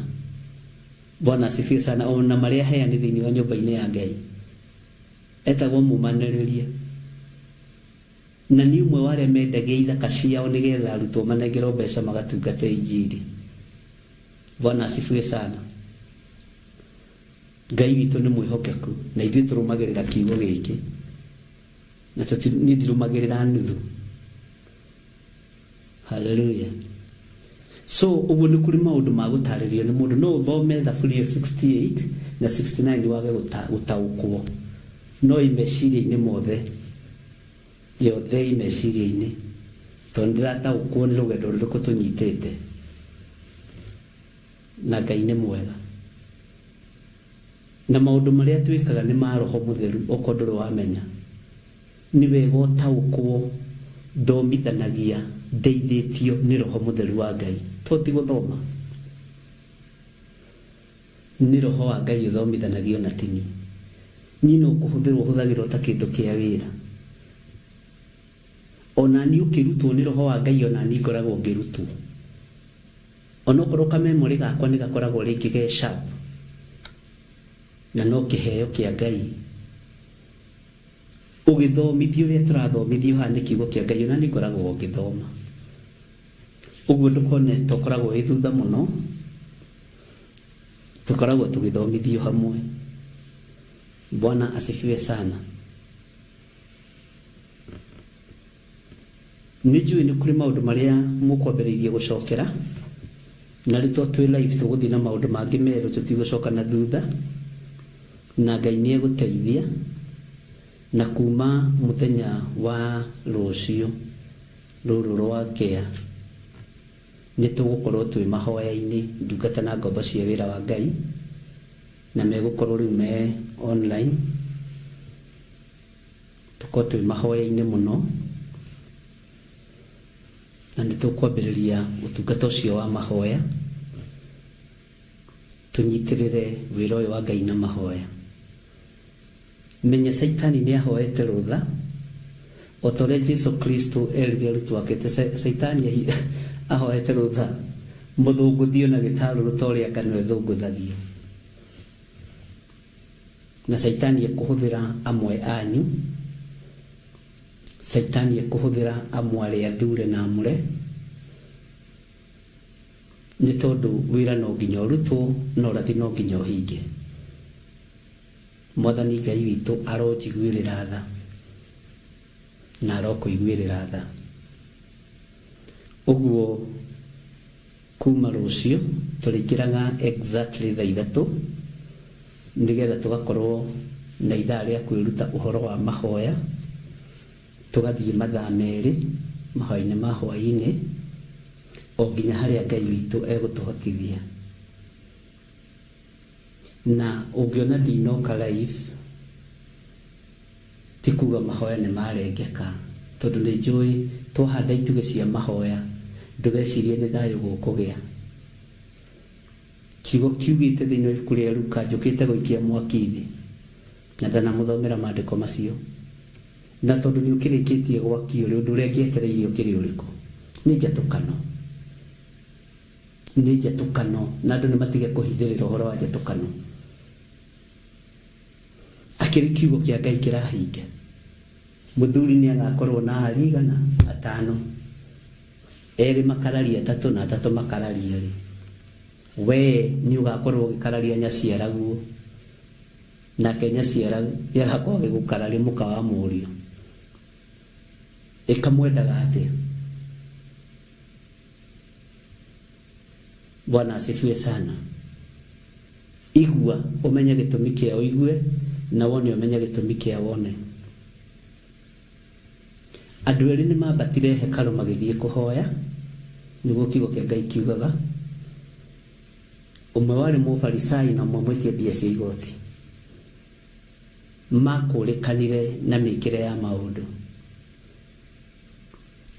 Bwana asifiwe sana. Ona marĩa heani thĩinĩ wa nyũmba-inĩ ya Ngai etagwo mũmanĩrĩria, na nĩ ũmwe wa arĩa mendagia ithaka ciao nĩgetha arutwo manengerwo mbeca magatungate injiri. Bwana asifiwe sana. Ngai witũ nĩ mwĩhokeku na ithuĩ tũrũmagĩrĩra kiugo gĩkĩ, na niĩ ndirũmagĩrĩra nuthu. Haleluya. So ũguo nĩ kũrĩ maũndũ ma gũtarĩrio nĩ mũndũ. No ũthome Thaburi ĩyo 68 na 69 wage gũtaũkwo, no ĩ meciria-inĩ mothe, yothe ĩ meciria-inĩ, tondũ ndĩrataũkwo nĩ rũgendo rũrĩkũ tũnyitĩte, na Ngai nĩ mwega, na maũndũ marĩa twĩkaga nĩ ma Roho Mũtheru. Okorwo ndũrĩ wamenya, nĩ wega ũtaũkwo ndomithanagia ndeithĩtio nĩ Roho Mũtheru wa Ngai, to ti gũthoma. Nĩ Roho wa Ngai ũthomithanagio na ti niĩ. Niĩ no kũhũthĩrwo hũthagĩrwo ta kĩndũ kĩa wĩra. Ona niĩ ũkĩrutwo nĩ Roho wa Ngai, ona niĩ ngoragwo ngĩrutwo. Onokorwo kamemorĩ gakwa nĩ gakoragwo rĩngĩ ge sharp, na no kĩheo kĩa Ngai. Ũgĩthomithio ũrĩa tũrathomithio haha nĩ kiugo kĩa Ngai, ona niĩ ngoragwo ngĩthoma. Ũguo ndũkone ta ũkoragwo wĩ thutha mũno, tũkoragwo tũgĩthomithio hamwe. Bwana asifiwe sana. Nĩ njũĩ nĩ kũrĩ maũndũ marĩa mũkwambĩrĩirie gũcokera, na rĩu to twĩ live tũgũthiĩ na maũndũ mangĩ merũ, tũtigũcoka na thutha, na Ngai nĩ egũteithia. Na kuma mũthenya wa rũciũ rũrũ rwa kĩa, nĩ tũgũkorwo twĩ mahoya-inĩ, ndungata na ngombo cia wĩra wa Ngai, na megũkorwo rĩu me online. Tũkorwo twĩ mahoya-inĩ mũno, na nĩ tũkwambĩrĩria ũtungata ũcio wa mahoya, tũnyitĩrĩre wĩra ũyũ wa Ngai na mahoya. Menya Caitani nĩ ahoete rũtha, o ta ũrĩa Jesu Kristo erire arutwo ake atĩ Caitani ahoete rũtha mũthũngũthio na gĩtarũrũ ta ũrĩa ngano ĩthũngũthagio. Na Caitani ekũhũthĩra amwe anyu, Caitani ekũhũthĩra amwe arĩa athure na amũre, nĩ tondũ wĩra no nginya ũrutwo na ũrathi no nginya ũhinge. Mwathani Ngai witũ aronjiguĩrĩra tha na arokũiguĩrĩra tha. Ũguo kuma rũciũ tũrĩingĩraga exactly thaa 3, nĩgetha tũgakorwo na ithaa rĩa kwĩruta ũhoro wa mahoya, tũgathiĩ mathaa 2 mahoya-inĩ ma hwaĩ-inĩ, o nginya harĩa Ngai witũ egũtũhotithia. Na ũngĩona ndinoka live, ti kuga mahoya nĩ marengeka, tondũ nĩ njũĩ twahanda itugĩ cia mahoya, ndũgecirie nĩ thayũ gũkũgĩa. Kiugo kiugĩte thĩinĩ wa ibuku rĩa Luka, njũkĩte gũikia mwaki thĩ, na ndanamũthomera maandĩko macio. Na tondũ nĩ ũkĩrĩkĩtie gwakio rĩ, ũndũ ũrĩa ngĩetereire ũkĩrĩ ũrĩkũ? Nĩ njatũkano. Nĩ njatũkano, na andũ nĩ matige kũhithĩrĩra ũhoro wa njatũkano. Akĩrĩ kiugo kĩa Ngai kĩrahinga. Mũthuri nĩ agakorwo na ahari igana atano, 2 makararia 3 na 3 makararia 2. We nĩ ũgakorwo ũgĩkararia nyaciaraguo, nake nyaciara nĩ agakorwo agĩgũkararia mũka wa mũriũ. Ĩkamwendaga atĩa? Bwana asifiwe sana. Igua ũmenye gĩtũmi kĩa ũigue, na wone ũmenye gĩtũmi kĩa wone. Andũ erĩ nĩ mambatire hekarũ magĩthiĩ kũhoya, nĩguo kiugo kĩa Ngai kiugaga. Ũmwe warĩ mũfarisai na ũmwe mwĩtia mbia cia igoti. Makũrĩkanire na mĩkĩre ya maũndũ.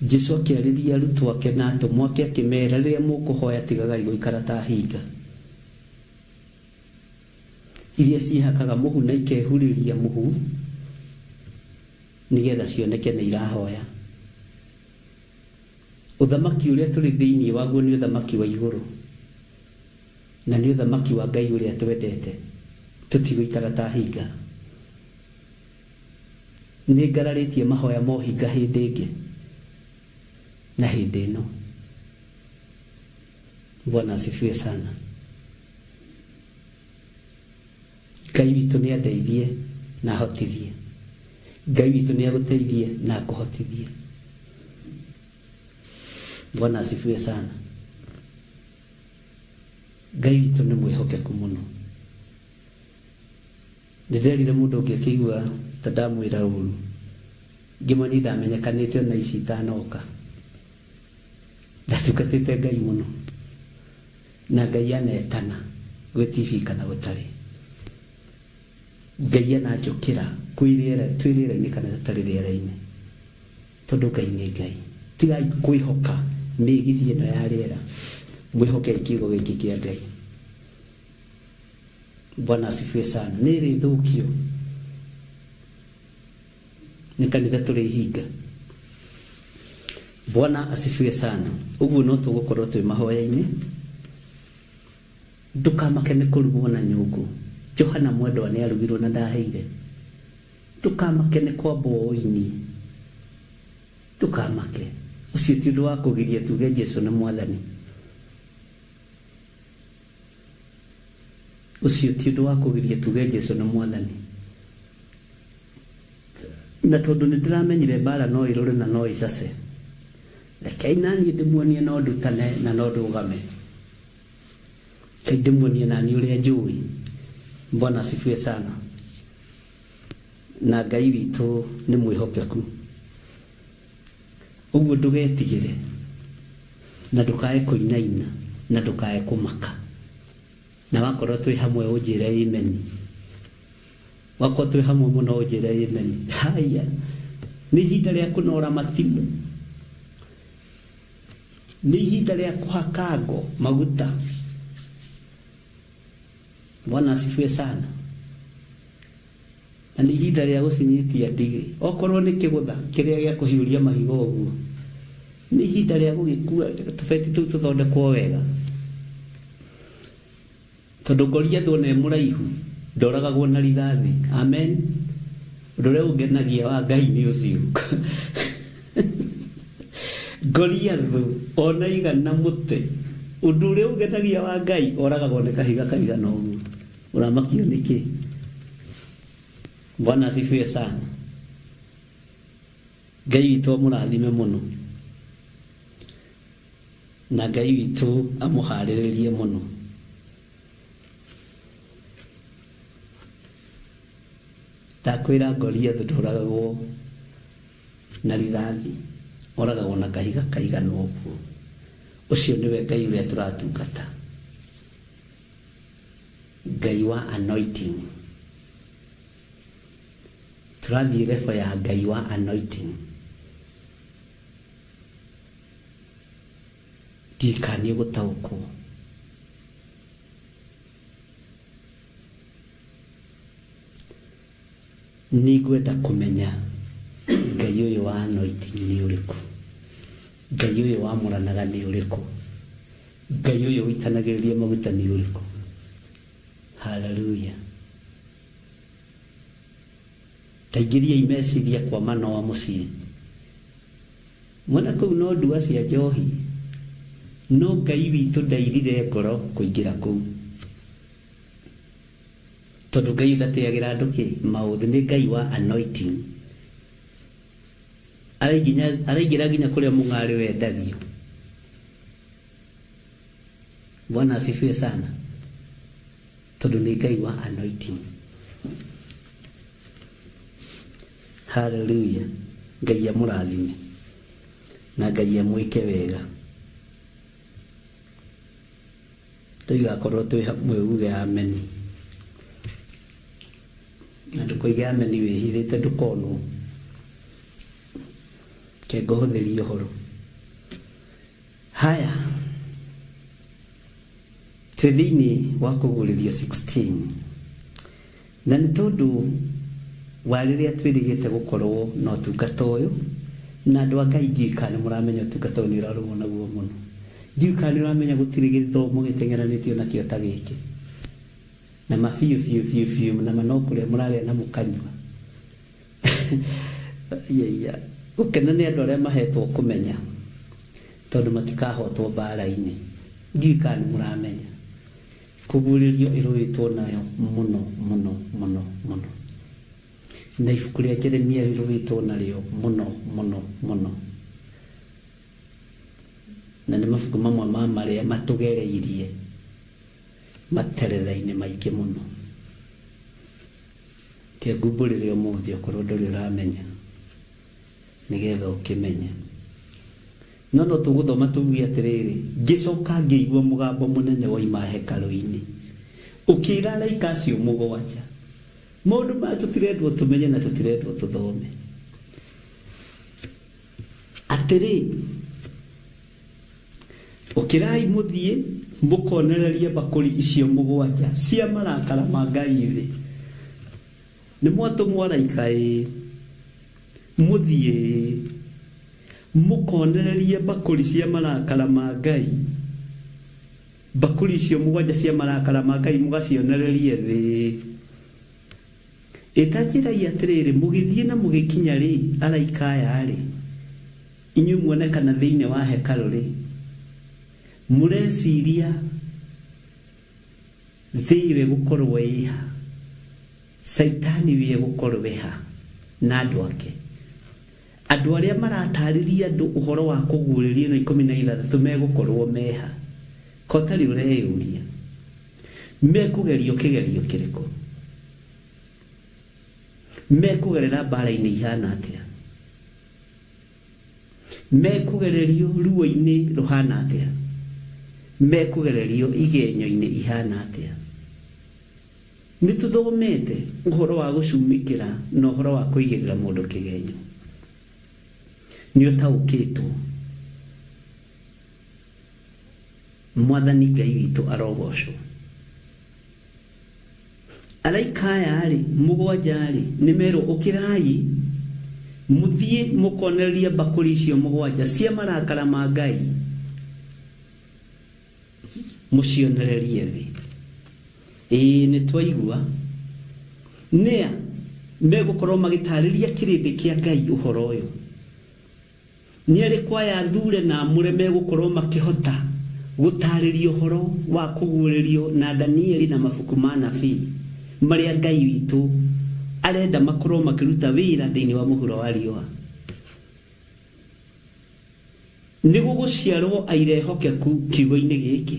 Jesu akĩarĩria arutwo ake na atũmwo ake akĩmera, rĩrĩa mũkũhoya tigagai gũikara ta hinga iria ciĩhakaga mũhu na ikehurĩria mũhu nĩgetha cioneke nĩ irahoya. Ũthamaki ũrĩa tũrĩ thĩinĩ waguo nĩ ũthamaki wa igũrũ. Na nĩ ũthamaki wa Ngai ũrĩa twendete. Tũtigũikara ta hinga. Nĩ ngararĩtie mahoya ma ũhinga hĩndĩ ĩngĩ na hĩndĩ ĩno. Bwana asifiwe sana. Ngai witũ nĩ andeithie na ahotithie. Ngai witũ nĩ agũteithie na akũhotithie. Bwana asifiwe sana. Ngai witũ nĩ mwĩhokeku mũno. Nĩ nderire mũndũ ũngĩ akĩigua ta ndamwĩra ũru. Ngĩmwĩra niĩ ndamenyekanĩte ona ici itanoka. Ndatungatĩte Ngai mũno. Na Ngai anetana gwĩ TV kana gũtarĩ. Ngai ananjũkĩra kwĩ rĩera twĩ rĩera-inĩ kana tũtarĩ rĩera-inĩ. Tondũ Ngai nĩ Ngai. Tigai kwĩhoka mĩgithi ĩno ya rĩera. Mwĩhokei kiugo gĩkĩ kĩa Ngai. Bwana asifiwe sana. Nĩ ĩrĩthũkio nĩ kanitha tũrĩhinga. Bwana asifiwe sana. Ũguo no tũgũkorwo twĩ mahoya-inĩ. Ndũkamake nĩ kũrugwo na nyũngũ. Johana mwendwa nĩ arugirwo na ndaheire. Ndũkamake nĩ kwambwo ũini. Ndũkamake. Ũcio ti ũndũ wa kũgiria tuge Jesu nĩ mwathani. Ũcio ti ũndũ wa kũgiria tuge Jesu nĩ mwathani. Na tondũ nĩ ndĩramenyire mbara no ĩrũre na no ĩcace, rekei naniĩ ndĩmuonie no ndutane na no ndũgame. Rekei ndĩmuonie naniĩ ũrĩa njũĩ. Bwana asifiwe sana. Na Ngai witũ nĩ mwĩhokeku. Ũguo ndũgetigĩre, na ndũkae kũinaina, na ndũkae kũmaka. Na wakorwo twĩ hamwe ũnjĩre ameni. Wakorwo twĩ hamwe mũno ũnjĩre ameni. Haya, nĩ ihinda rĩa kũnora matimũ. Nĩ ihinda rĩa kũhaka ngo maguta. Bwana asifiwe sana. Na nĩ ihinda rĩa gũcinyitia ndigi. Okorwo nĩ kĩgũtha kĩrĩa gĩa kũhiũria mahiga ũguo, nĩ ihinda rĩa gũgĩkua tũbeti tũu tũthondekwo wega. Tondũ Goliathũ ona e mũraihu ndoragagwo na rithathi. Amen. Ũndũ ũrĩa ũngenagia wa Ngai nĩ ũcio. Goliathũ ona igana mũtĩ, ũndũ ũrĩa ũngenagia wa Ngai oragagwo nĩ kahiga kaigana ũguo. Ũramakio nĩkĩ? Bwana asifiwe sana. Ngai witũ amũrathime mũno. Na Ngai witũ amũharĩrĩrie mũno. Ndakwĩra Goliathũ ndoragagwo na rithathi, oragagwo na kahiga kaigana ũguo. Ũcio nĩwe Ngai ũrĩa tũratungata. Ngai wa anointing. Tũrathiĩ level ya Ngai wa anointing. Ndiũĩ kana nĩ ũgũtaũkwo. Nĩngwenda kũmenya Ngai ũyũ wa anointing nĩ ũrĩkũ. Ngai ũyũ wamũranaga nĩ ũrĩkũ. Ngai ũyũ ũitanagĩrĩria maguta nĩ ũrĩkũ. Hallelujah. Taingĩriai meciria kwa Manoa mũciĩ. Mwena kũu no ndua cia njohi. No Ngai witũ ndairire ngoro kũingĩra kũu. Tondũ Ngai ndatĩagĩra andũ kĩ? Maũthĩ. Nĩ Ngai wa anointing. Araingĩra nginya kũrĩa mũng'arĩ wendagio. Bwana asifiwe sana. Tondũ nĩ Ngai wa anointing. Hallelujah. Ngai amũrathime. Na Ngai amwĩke wega. Tũigakorwo twĩ hamwe uge ameni. Na ndũkoige ameni wĩhithĩte ndũkonwo. Reke ngũhũthĩrie ũhoro. Haya. Twĩ thĩinĩ wa kũguũrĩrio 16. Na nĩ tondũ wa rĩrĩa twĩrĩgĩte gũkorwo na ũtungata ũyũ, na andũ a Ngai ndiũĩ kana nĩ mũramenya ũtungata ũyũ nĩ ũrarũo naguo mũno. Ndiũĩ kana nĩ ũramenya gũtirĩ gĩthomo gĩteng'eranĩtio nakĩo ta gĩkĩ. Na ma biũ biũ biũ biũ na ma no kũrĩa mũrarĩa na mũkanyua. Iya. Gũkena nĩ andũ arĩa mahetwo kũmenya tondũ matikahotwo mbara-inĩ. Ndiũĩ kana nĩ mũramenya. Kũguũrĩrio ĩrũĩtwo nayo mũno mũno mũno mũno. Na ibuku rĩa Jeremia rĩrũĩtwo narĩo mũno mũno mũno. Na nĩ mabuku mamwe ma marĩa matũgereirie materetha-inĩ maingĩ mũno. Reke ngumbũrĩre ũmũthĩ okorwo ndũrĩ ũramenya nĩgetha ũkĩmenye. No no tũgũthoma tuuge atĩrĩrĩ, ngĩcoka ngĩigua mũgambo mũnene woima hekarũ-inĩ ũkĩĩra araika acio mũgwanja, maũndũ maya tũtirendwo tũmenye na tũtirendwo tũthome. Atĩrĩ, ũkĩrai mũthiĩ mũkonererie mbakũri icio mũgwanja cia marakara ma Ngai thĩ. Nĩ mwatũmwo araika ĩĩ, mũthiĩ mũkonererie mbakũri cia marakara ma Ngai, mbakũri icio mũgwanja cia marakara ma Ngai mũgacionererie thĩ. Ĩ ta njĩrai atĩrĩrĩ, mũgĩthiĩ na mũgĩkinya-rĩ, araika aya-rĩ, inyuĩ muonekana thĩinĩ wa hekarũ-rĩ, mũreciria thĩ ĩyo ĩgũkorwo ĩ ha? Caitani we egũkorwo e ha na andũ ake? Andũ arĩa maratarĩria andũ ũhoro wa kũguũrĩrio ĩno 16 megũkorwo me ha? Ko ũtarĩ ũreyũria? Mekũgerio kĩgerio kĩrĩkũ? Mekũgerera mbaara-inĩ ihana atĩa? Mekũgererio ruo-inĩ rũhana atĩa? Mekũgererio igenyo-inĩ ihana atĩa? Nĩ tũthomete ũhoro wa gũcumĩkĩra na ũhoro wa kũigĩrĩra mũndũ kĩgenyo. Nĩ ũtaũkĩtwo. Mwathani Ngai witũ arogocwo. Araika aya-rĩ, mũgwanja-rĩ, nĩmerwo, Ũkĩrai, mũthiĩ mũkonererie mbakũri icio mũgwanja cia marakara ma Ngai, mũcionererie thĩ. Ĩĩ, nĩtwaigua. Nĩa megũkorwo magĩtarĩria kĩrĩndĩ kĩa Ngai ũhoro ũyũ? Nĩ arĩkũ aya athuure na amũre megũkorũo makĩhota gũtaarĩria ũhoro wa kũguũrĩrio na Danieli na mabuku ma anabii marĩa Ngai witũ arenda makorũo makĩruta wĩra thĩinĩ wa mũhuro wa riũa? Nĩ gũgũciarũo aira ehokeku kiugo-inĩ gĩkĩ?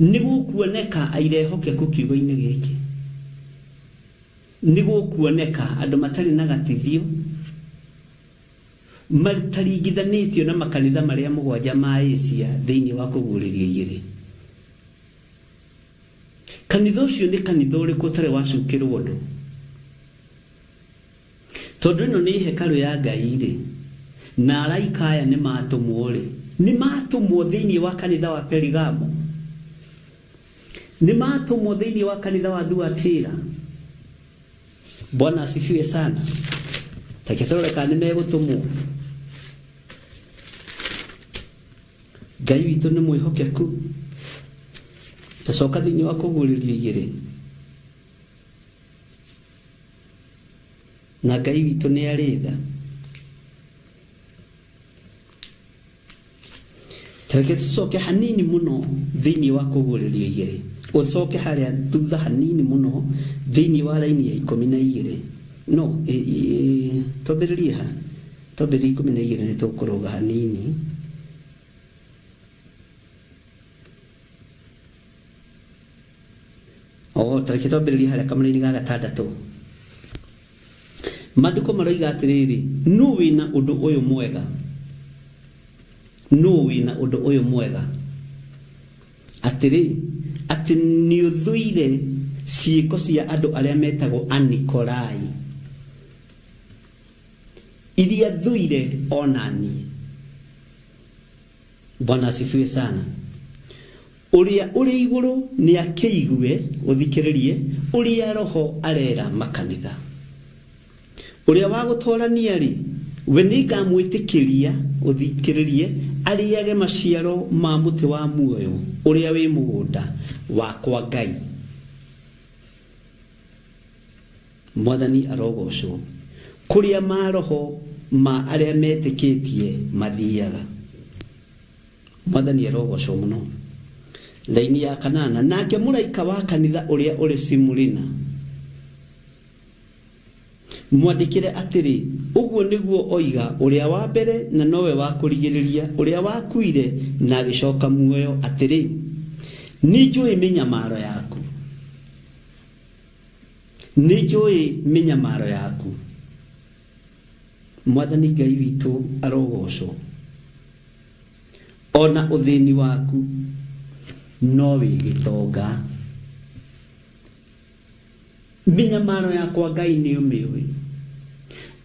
Nĩ gũkuoneka aira ehokeku kiugo-inĩ gĩkĩ? Nĩ gũkuoneka andũ matarĩ na gatithio mataringithanĩtio na makanitha marĩa mũgwanja ma Asia thĩinĩ wa Kũguũrĩrio igĩrĩ. Kanitha ũcio nĩ kanitha ũrĩkũ ũtarĩ wacukĩrwo ũndũ? Tondũ ĩno nĩ hekarũ ya Ngai-rĩ, na araika aya nĩ matũmwo-rĩ, nĩ matũmwo thĩinĩ wa kanitha wa Perigamo? Nĩ matũmwo thĩinĩ wa kanitha wa Thuatira? Bwana asifiwe sana. Take tũrore kana nĩ megũtũmwo. Ngai witũ nĩ mwĩhokeku. Tũcoka thĩinĩ wa Kũguũrĩrio igĩrĩ. Na Ngai witũ nĩ arĩ tha. Tareke tũcoke hanini mũno thĩinĩ wa Kũguũrĩrio igĩrĩ. Ũcoke harĩa thutha hanini mũno thĩinĩ wa raini ya 12. No, twambĩrĩrie ha? Twambĩrĩrie 12 nĩ tũkũrũga hanini. Oh, tareke twambĩrĩrie harĩa kamũraini ga gatandatũ. Maandĩko maroiga atĩrĩrĩ, nũ wĩna ũndũ ũyũ mwega? Nũ wĩna ũndũ ũyũ mwega? Atĩrĩ, atĩ nĩũthũire ciĩko cia andũ arĩa metagwo Anikolai, iria thũire o na niĩ. Bwana asifiwe sana. Ũrĩa ũrĩ igũrũ nĩ akĩigue, ũthikĩrĩrie, ũrĩa Roho arera makanitha. Ũrĩa wa gũtorania-rĩ, We nĩngamwĩtĩkĩria ũthikĩrĩrie arĩage maciaro ma mũtĩ wa muoyo ũrĩa wĩ mũgũnda wakwa Ngai. Mwathani arogocwo. Kũrĩa maroho ma arĩa metĩkĩtie mathiaga. Mwathani arogocwo mũno. Laini ya kanana, nake mũraika wa kanitha ũrĩa ũrĩ Simurina mwandĩkĩre atĩrĩ, ũguo nĩguo oiga ũrĩa wa mbere na nowe wa kũrigĩrĩria, ũrĩa wakuire na agĩcoka muoyo, atĩrĩ, nĩnjũĩ mĩnyamaro yaku, nĩnjũĩ mĩnyamaro yaku. Mwathani Ngai witũ arogocwo. Ona ũthĩni waku no wĩ gĩtonga. Mĩnyamaro yakwa Ngai nĩ ũmĩũĩ,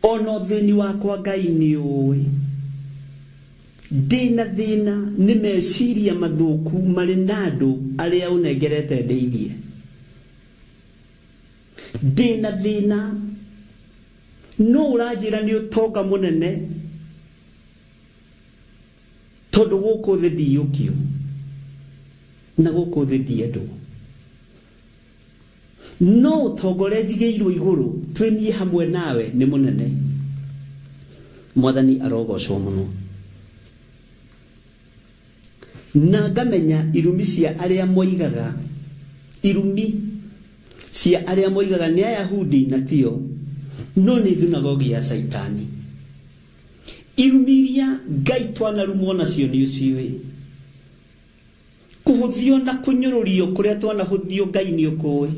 ona ũthĩni wakwa Ngai nĩ ũĩ. Ndĩna thĩna nĩ meciria mathũku marĩ na andũ arĩa ũnengerete ndeithie. Ndĩna thĩna no ũranjĩra nĩ ũtonga mũnene tondũ gũkũ thĩ ndiyũkio na gũkũ thĩ ndiendwo. No ũtonga ũrĩa njigĩirwo igũrũ twĩ niĩ hamwe nawe nĩ mũnene. Mwathani arogocwo mũno. Na ngamenya irumi cia arĩa moigaga, irumi cia arĩa moigaga nĩ Ayahudi na tio, no nĩ thunagogi ya Caitani. Irumi iria Ngai twanarumwo nacio nĩ ũciũĩ. Kũhũthio na kũnyũrũrio kũrĩa twanahũthio Ngai nĩ ũkũĩ.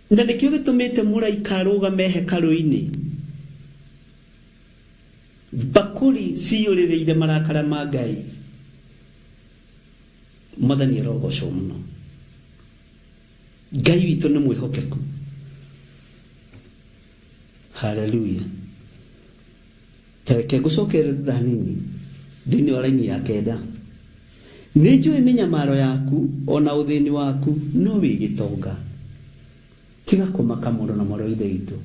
Na nĩkĩo gĩtũmĩte mũraika arũgame hekarũ-inĩ. Mbakũri ciyũrĩrĩire marakara ma Ngai. Mwathani arogocwo mũno. Ngai witũ nĩ mwĩhokeku. Haleluya. Tareke ngũcokerere thutha hanini thĩinĩ wa raini ya kenda. Nĩ njũĩ mĩnyamaro yaku o na ũthĩni waku, no wĩ gĩtonga. Tiga kũmaka mũndũ na mwarĩ wa Ithe witũ.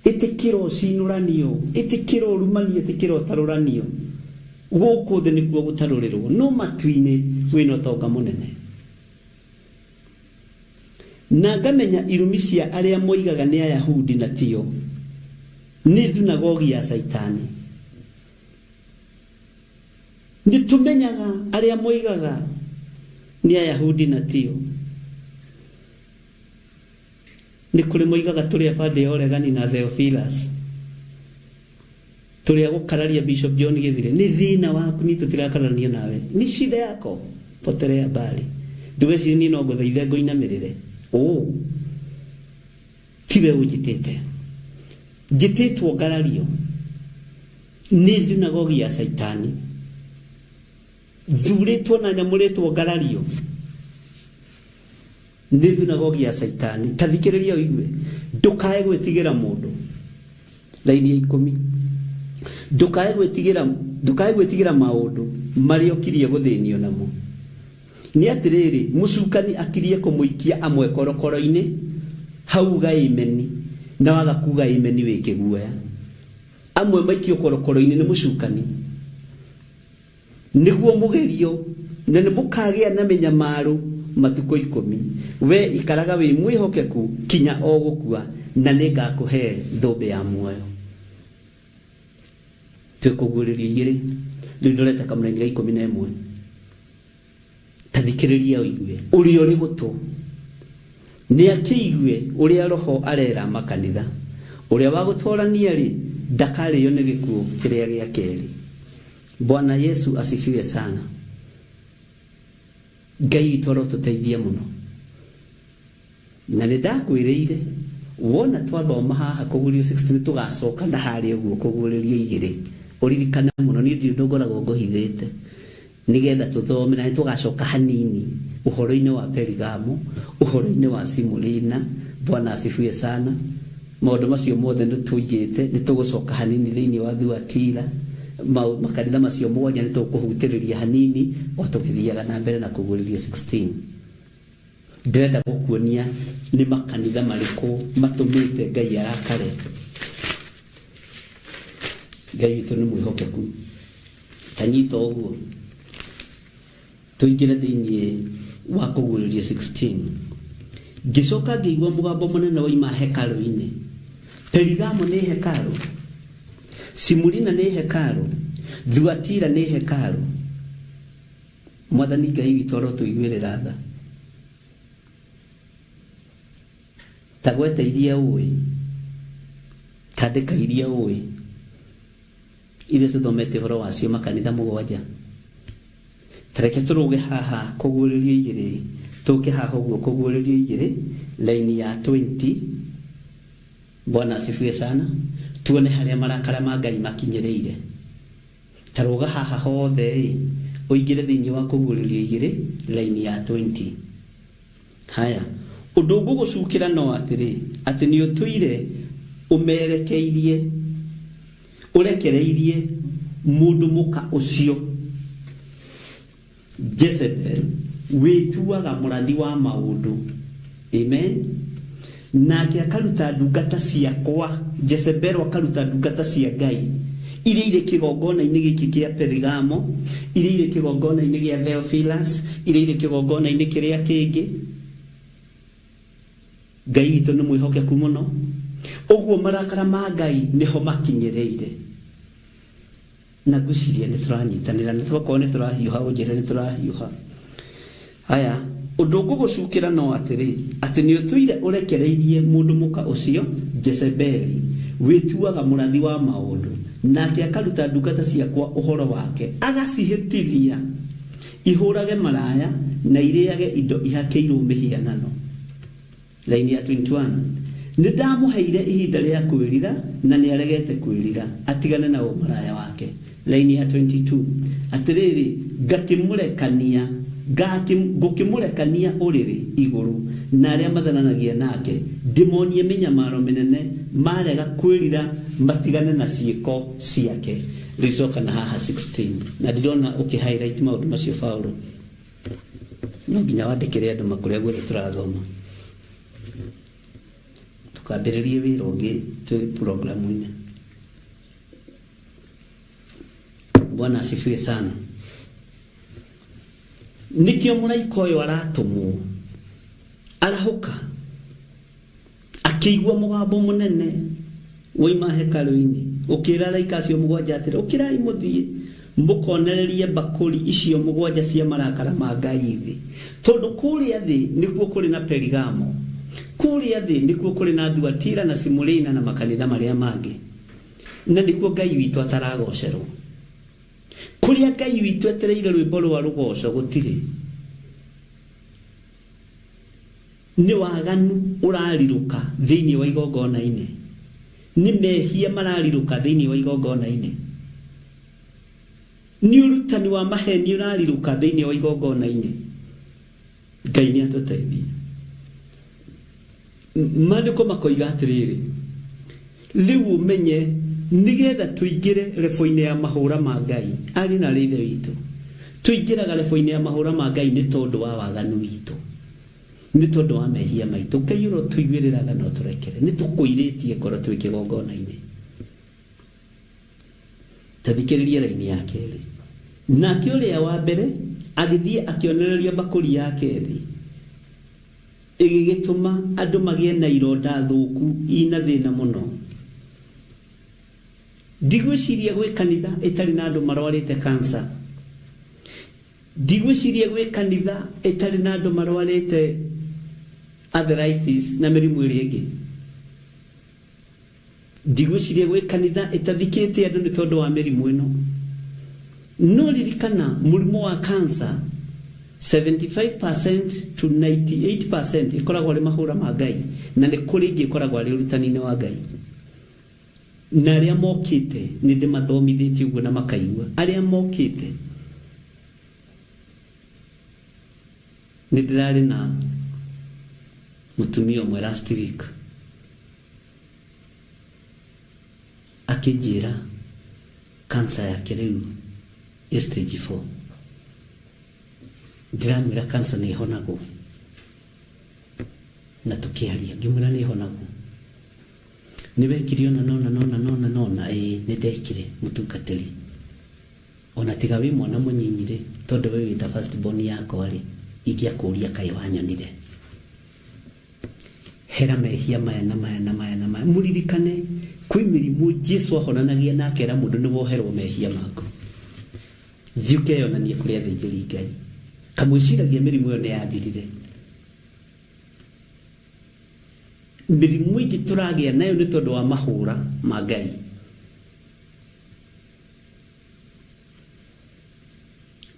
Ĩtĩkĩra ũcinũranio, ĩtĩkĩra ũrumanio, ĩtĩkĩra ũtarũranio. Gũkũ thĩ nĩkuo gũtarũrĩrwo, no matu-inĩ wĩna ũtonga mũnene. Na ngamenya irumi cia arĩa moigaga nĩ Ayahudi na tio, nĩ thunagogi ya Caitani. Nĩ tũmenyaga arĩa moigaga nĩ Ayahudi na tio. Nĩ kũrĩ moigaga tũrĩ a bandĩ ya ũregani na Theophilus. Tũrĩ a gũkararia Bishop John Gĩthire. Nĩ thĩna waku, niĩ tũtirakararania nawe. Ni shida yako, potelea mbali. Ndũgecirie niĩ no ngũthaithe ngũinamĩrĩre. Ũũ tiwe ũnjĩtĩte. Njĩtĩtwo ngarario nĩ thunagogi ya Caitani. Thurĩtwo na nyamũrĩtwo ngarario nĩ thunagogi ya Caitani. Ta thikĩrĩria ũigue, ndũkae gwĩtigĩra mũndũ. Raini ya ikũmi, ndũkae gwĩtigĩra, ndũkae gwĩtigĩra maũndũ marĩa ũkirie gũthĩnio namo. Nĩ atĩrĩrĩ, mũcukani akirie kũmũikia amwe korokoro-inĩ hau uga ĩmeni, na waga kuga ĩmeni wĩ kĩguoya. Amwe maikio korokoro-inĩ nĩ mũcukani. Nĩguo mũgerio, na nĩmũkagĩa na mĩnyamaro matukũ 10. Wee ikaraga wĩ mwĩhokeku kinya o gũkua, na nĩngakũhe thũmbĩ ya muoyo. Twĩ kũguũrĩrio igĩrĩ, rĩu ndorete kamũraini ga 11. Ta thikĩrĩria ũigue, ũrĩa ũrĩ gũtũ nĩakĩigue ũrĩa Roho arera makanitha. Ũrĩa wa gũtoorania-rĩ, ndakarĩo nĩ gĩkuũ kĩrĩa gĩa kerĩ. Bwana Yesu asifiwe sana. Ngai witũ arotũteithia mũno. Na nĩ ndakwĩrĩire wona twathoma haha kũguũrĩrio 16 nĩ tũgacoka na harĩa ũguo kũguũrĩrio igĩrĩ. Ũririkane mũno, niĩ ndirĩ ũndũ ngoragwo ngũhithĩte. Nĩgetha tũthome na nĩ tũgacoka hanini ũhoro-inĩ wa Perigamo, ũhoro-inĩ wa Simulina. Bwana asifiwe sana. Maũndũ macio mothe nĩ tũigĩte, nĩ tũgũcoka hanini thĩinĩ wa Thuatira, makanitha macio mũgwanja nĩ tũkũhutĩrĩria hanini o tũgĩthiaga na mbere na kũguũrĩrio 16. Ndĩrenda gũkuonia nĩ makanitha marĩkũ matũmĩte Ngai arakare. Ngai witũ nĩ mwĩhokeku. Ta nyita ũguo tũingĩre thĩinĩ wa kũguũrĩrio 16. Ngĩcoka ngĩigua mũgambo mũnene woima hekarũ-inĩ. Perigamo nĩ hekarũ, Simurina nĩ hekarũ, Thuatira nĩ hekarũ. Mwathani Ngai witũ arotũiguĩrĩra tha. Ta gweta iria ũĩ, tandĩka iria ũĩ, iria tũthomete ũhoro wacio makanitha mũgwanja. Ta reke tũrũge haha kũguũrĩrio igĩrĩ, tũke haha ũguo kũguũrĩrio igĩrĩ, laini ya 20. Bwana asifiwe sana. Tuone harĩa marakara ma Ngai makinyĩrĩire. Ta rũga haha hothe ĩ, ũingĩre thĩinĩ wa kũguũrĩrio igĩrĩ, laini ya 20. Haya, ũndũ ngũgũcukĩra no atĩrĩ, atĩ nĩũtũire ũmerekeirie, ũrekereirie mũndũ mũka ũcio Jezebel, wĩtuaga mũrathi wa maũndũ. Amen. Nake akaruta ndungata ciakwa, Jezebel akaruta ndungata cia Ngai iria irĩ kĩgongona-inĩ gĩkĩ kĩa Perigamo, iria irĩ kĩgongona-inĩ gĩa Theophilus, iria irĩ kĩgongona-inĩ kĩrĩa kĩngĩ. Ngai witũ nĩ mwĩhokeku mũno. Ũguo marakara ma Ngai nĩho makinyĩrĩire. Na ngwĩciria nĩ tũranyitanĩra, nĩ twakorwo nĩ tũrahiũha, ũnjĩre nĩ tũrahiũha. Haya, ũndũ ngũgũcukĩra no atĩrĩ, atĩ nĩ ũtũire ũrekereirie mũndũ mũka ũcio Jezebeli, wĩtuaga mũrathi wa maũndũ, nake akaruta ndungata ciakwa ũhoro wake, agacihĩtithia ihũrage maraya na irĩage indo ihakĩirwo mĩhianano. Raini ya 21. Nĩ ndamũheire ihinda rĩa kwĩrira, na nĩ aregete kwĩrira, atigane na ũmaraya wake. Raini ya 22. Atĩrĩrĩ, ngakĩmũrekania, ngũkĩmũrekania ũrĩrĩ igũrũ na arĩa mathananagia nake, ndĩmonie mĩnyamaro mĩnene, marega kwĩrira matigane na ciĩko ciake. Rĩu coka na haha 16. Na ndirona ũkĩ highlight maũndũ macio Paulo. No nginya wandĩkĩre andũ makũrĩa guothe tũrathoma. Tũkambĩrĩrie wĩra ũngĩ twĩ programu-inĩ. Bwana asifiwe sana. Nĩkĩo mũraika ũyũ aratũmwo arahũka akĩigua mũgambo mũnene woima hekarũ-inĩ ũkĩra araika acio mũgwanja atĩrĩ, ũkĩrai mũthiĩ mũkonererie mbakũri icio mũgwanja cia marakara ma Ngai thĩ. Tondũ kũrĩa thĩ nĩkuo kũrĩ na Perigamo, kũrĩa thĩ nĩkuo kũrĩ na Thuatira na Simurina na makanitha marĩa mangĩ, na nĩkuo Ngai witũ ataragocerwo. Kũrĩa Ngai witũ etereire rwĩmbo rwa rũgoco gũtirĩ. Nĩ waganu ũrarirũka thĩinĩ wa igongona-inĩ. Nĩ mehia mararirũka thĩinĩ wa igongona-inĩ. Nĩ ũrutani wa maheni ũrarirũka thĩinĩ wa igongona-inĩ. Ngai nĩ atũteithie. Maandĩko makoiga atĩrĩrĩ, rĩu ũmenye nĩgetha tũingĩre rebo-inĩ ya mahũra ma Ngai, ariũ na aarĩ a Ithe witũ, tũingĩraga rebo-inĩ ya mahũra ma Ngai nĩ tondũ wa waganu witũ, nĩ tondũ wa mehia maitũ. Ngai ũrotũiguĩrĩra tha na ũtũrekere, nĩ tũkũirĩtie ngoro twĩ kĩgongona-inĩ. Ta thikĩrĩria raini ya kerĩ. Nake ũrĩa wa mbere agĩthiĩ akĩonereria mbakũri yake thĩ, ĩgĩgĩtũma andũ magĩe na ironda thũku ina thĩna mũno. Ndigwĩciria gwĩ kanitha ĩtarĩ na andũ marwarĩte cancer. Ndigwĩciria gwĩ kanitha ĩtarĩ na andũ marwarĩte arthritis na mĩrimũ ĩrĩa ĩngĩ. Ndigwĩciria gwĩ kanitha ĩtathikĩte andũ nĩ tondũ wa mĩrimũ ĩno. No ririkana mũrimũ wa cancer 75% to 98% ĩkoragwo arĩ mahũra ma Ngai, na nĩ kũrĩ ingĩ ĩkoragwo arĩ ũrutani-inĩ wa Ngai. Na arĩa mokĩte nĩ ndĩmathomithĩtie ũguo na makaigua. Arĩa mokĩte nĩ ndĩrarĩ na mũtumia ũmwe last week akĩnjĩra cancer yake rĩu ĩ stage 4. Ndĩramwĩra cancer nĩ ĩhonagwo, na tũkĩaria ngĩmwĩra nĩ ĩhonagwo. Nĩ wekire ũna na ũna na ũna na ũna na ũna? Ĩĩ, nĩ ndekire, mũtungatĩri. Ona tiga wĩ mwana mũnyinyi-rĩ, tondũ we wĩ ta first born yakwa-rĩ, ingĩakũria kaĩ wanyonire. Hera mehia maya na maya na maya na maya. Mũririkane, kwĩ mĩrimũ Jesu ahonanagia na akera mũndũ nĩ woherwo mehia maku. Thiĩ ũkeyonanie kũrĩ athĩnjĩri Ngai. Kamwĩciragia mĩrimũ ĩyo nĩ yathirire. Mĩrimũ ĩngĩ tũragĩa nayo nĩ tondũ wa mahũra ma Ngai.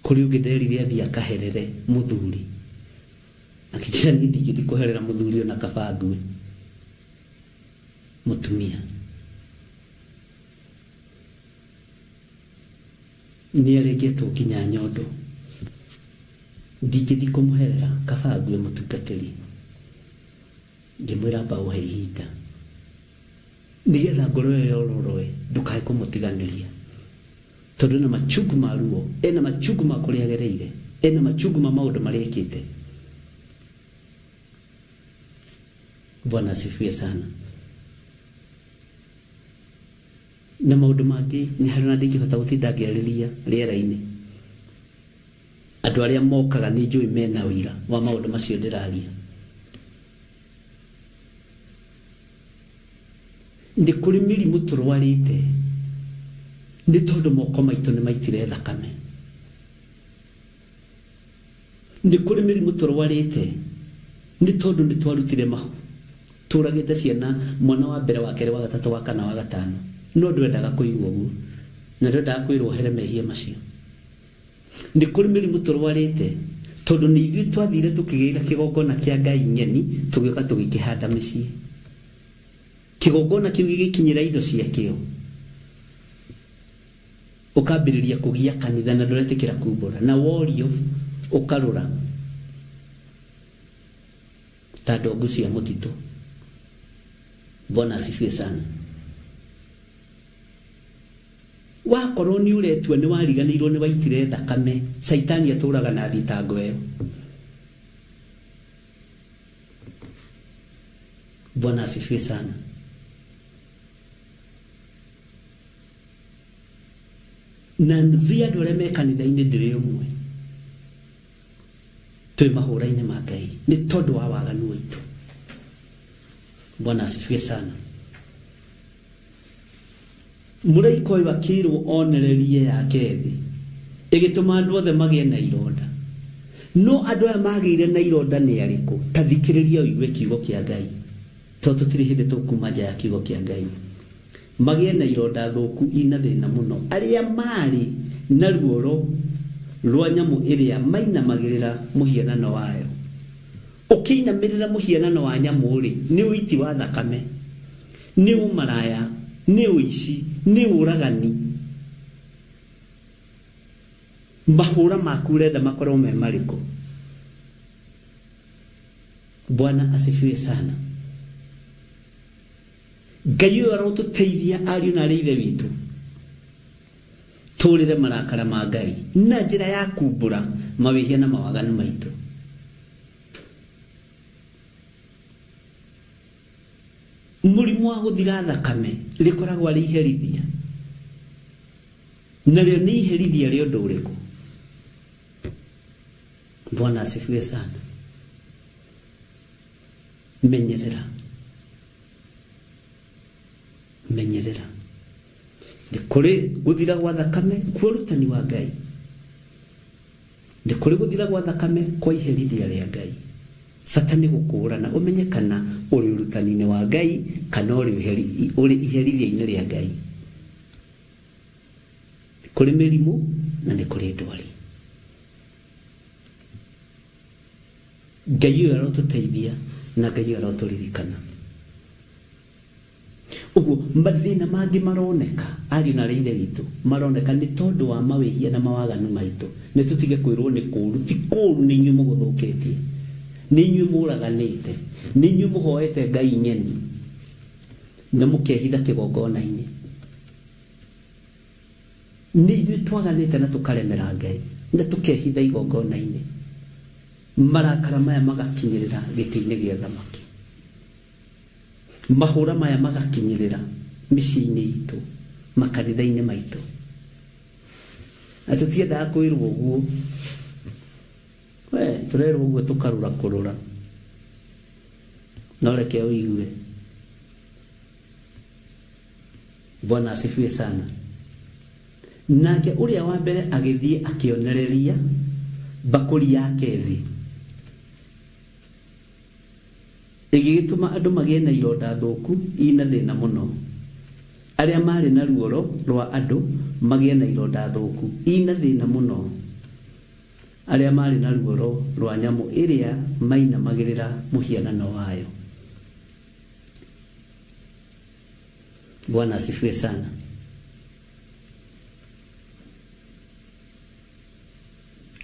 Kũrĩ ũngĩ nderire athiĩ akaherere mũthuri. Akĩnjĩra niĩ ndingĩthiĩ kũherera mũthuri ona kaba ngue. Mũtumia. Nĩ arengetwo nginya nyondo. Ndingĩthiĩ kũmũherera kaba ngue mũtungatĩri. Ngĩmwĩra amba ũhe ihinda. Nĩgetha ngoro ĩyo yororoe ndũkae kũmũtiganĩria. Tondũ ena machungu ma ruo, ena machungu ma kũrĩa agereire, ena machungu ma maũndũ marĩa ekĩte. Bwana asifiwe sana. Na maũndũ mangĩ nĩ harĩ na ndingĩhota gũtinda ngĩarĩria rĩera-inĩ. Andũ arĩa mokaga nĩ njũĩ mena ũira wa maũndũ macio ndĩraria. Nĩ kũrĩ mĩrimũ tũrwarĩte nĩ tondũ moko maitũ nĩ maitire thakame. Nĩ kũrĩ mĩrimũ tũrwarĩte nĩ tondũ nĩ twarutire mahu. Tũragĩte ciana mwana wa mbere, wa kerĩ, wa gatatũ, wa kana, wa gatano. No ndwendaga kũigua ũguo na ndwendaga kwĩrwo ũhere mehia macio. Nĩ kũrĩ mĩrimũ tũrwarĩte tondũ nĩ ithuĩ twathire tũkĩgĩra kĩgongona kĩa ngai ng'eni tũgĩũka tũgĩkĩhanda mĩciĩ. Kĩgongona kĩu gĩgĩkinyĩra indo ciakĩo, ũkambĩrĩria kũgia kanitha na ndũretĩkĩra kumbũra, na worio ũkarũra ta ndongu cia mũtitũ. Bwana asifiwe sana. Wakorwo nĩ ũretua nĩ wariganĩirwo nĩ waitire thakame, caitani atũraga na thitango ĩyo. Bwana asifiwe sana. Na nuthu ya andũ arĩa me kanitha-inĩ ndĩrĩ ũmwe. Twĩ mahũra-inĩ ma Ngai nĩ tondũ wa waganu witũ. Bwana asifiwe sana. Mũraika ũyũ akĩrwo onererie yake thĩ, ĩgĩtũma andũ othe magĩe na ironda. No andũ aya magĩire na ironda nĩ arĩkũ? Ta thikĩrĩria ũigue kiugo kĩa Ngai, tondũ tũtirĩ hĩndĩ tũkuma nja ya kiugo kĩa Ngai. Magĩe na ironda thũku ina thĩna mũno, arĩa maarĩ na ruoro rwa nyamũ ĩrĩa mainamagĩrĩra mũhianano wayo. Ũkĩinamĩrĩra mũhianano wa nyamũ-rĩ, nĩ ũiti wa thakame. Nĩ ũmaraya, nĩ ũici, nĩ ũragani. Mahũra maku ũrenda makorwo me marĩkũ? Bwana asifiwe sana. Ngai ũyũ arotũteithia ariũ na arĩ ithe witũ tũrĩre marakara ma Ngai na njĩra ya kumbũra mawĩhia na mawaganu maitũ. Mũrimũ wa gũthira thakame rĩkoragwo arĩ iherithia, narĩo nĩ iherithia rĩa ũndũ ũrĩkũ? Bwana asifiwe sana. Menyerera, menyerera. Nĩ kũrĩ gũthira gwa thakame kwa ũrutani wa Ngai, nĩ kũrĩ gũthira gwa thakame kwa iherithia rĩa Ngai. Bata nĩ gũkũũrana ũmenye kana ũrĩ ũrutani-inĩ wa Ngai kana ũrĩ ũrĩ iherithia-inĩ rĩa Ngai. Nĩ kũrĩ mĩrimũ na nĩ kũrĩ ndwari. Ngai ũyũ arotũteithia na Ngai ũyũ arotũririkana. Ũguo mathĩna mangĩ maroneka ariũ na arĩ ithe witũ maroneka nĩ tondũ wa mawĩhia na mawaganu maitũ. Nĩ tũtige kwĩrwo nĩ kũũru, ti kũũru, nĩ inyuĩ mũgũthũkĩtie, nĩ inyuĩ mũraganĩte, nĩ inyuĩ mũhoete ngai ng'eni na mũkehitha kĩgongona-inĩ. Nĩ ithuĩ twaganĩte na tũkaremera Ngai na tũkehitha igongona-inĩ, marakara maya magakinyĩrĩra gĩtĩ-inĩ gĩa ũthamaki. Mahũra maya magakinyĩrĩra mĩciĩ-inĩ itũ, makanitha-inĩ maitũ. Na tũtiendaga kwĩrwo ũguo. We, tũrerwo ũguo tũkarũra kũrũra. No reke ũigue. Bwana asifiwe sana. Nake ũrĩa wa mbere agĩthiĩ akĩonereria mbakũri yake thĩ. Ĩgĩgĩtũma andũ magĩe na ironda thũku ina thĩna mũno. Arĩa maarĩ na ruoro rwa andũ magĩe na ironda thũku ina thĩna mũno. Arĩa maarĩ na ruoro rwa nyamũ ĩrĩa mainamagĩrĩra mũhianano wayo. Bwana asifiwe sana.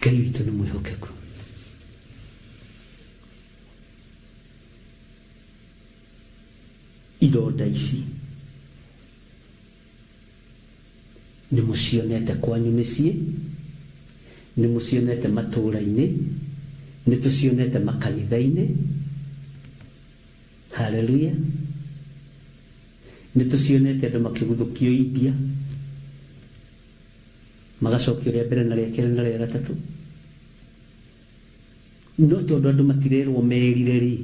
Ngai witũ nĩ mwĩhokeku. Ironda ici nĩ mũcionete kwanyu mĩciĩ, nĩ mũcionete matũũra-inĩ, nĩ tũcionete makanitha-inĩ. Haleluya! Nĩ tũcionete andũ makĩguthũkio India, magacokio rĩa mbere na rĩa kerĩ na rĩa gatatũ. No tondũ andũ matirerwo merire rĩ,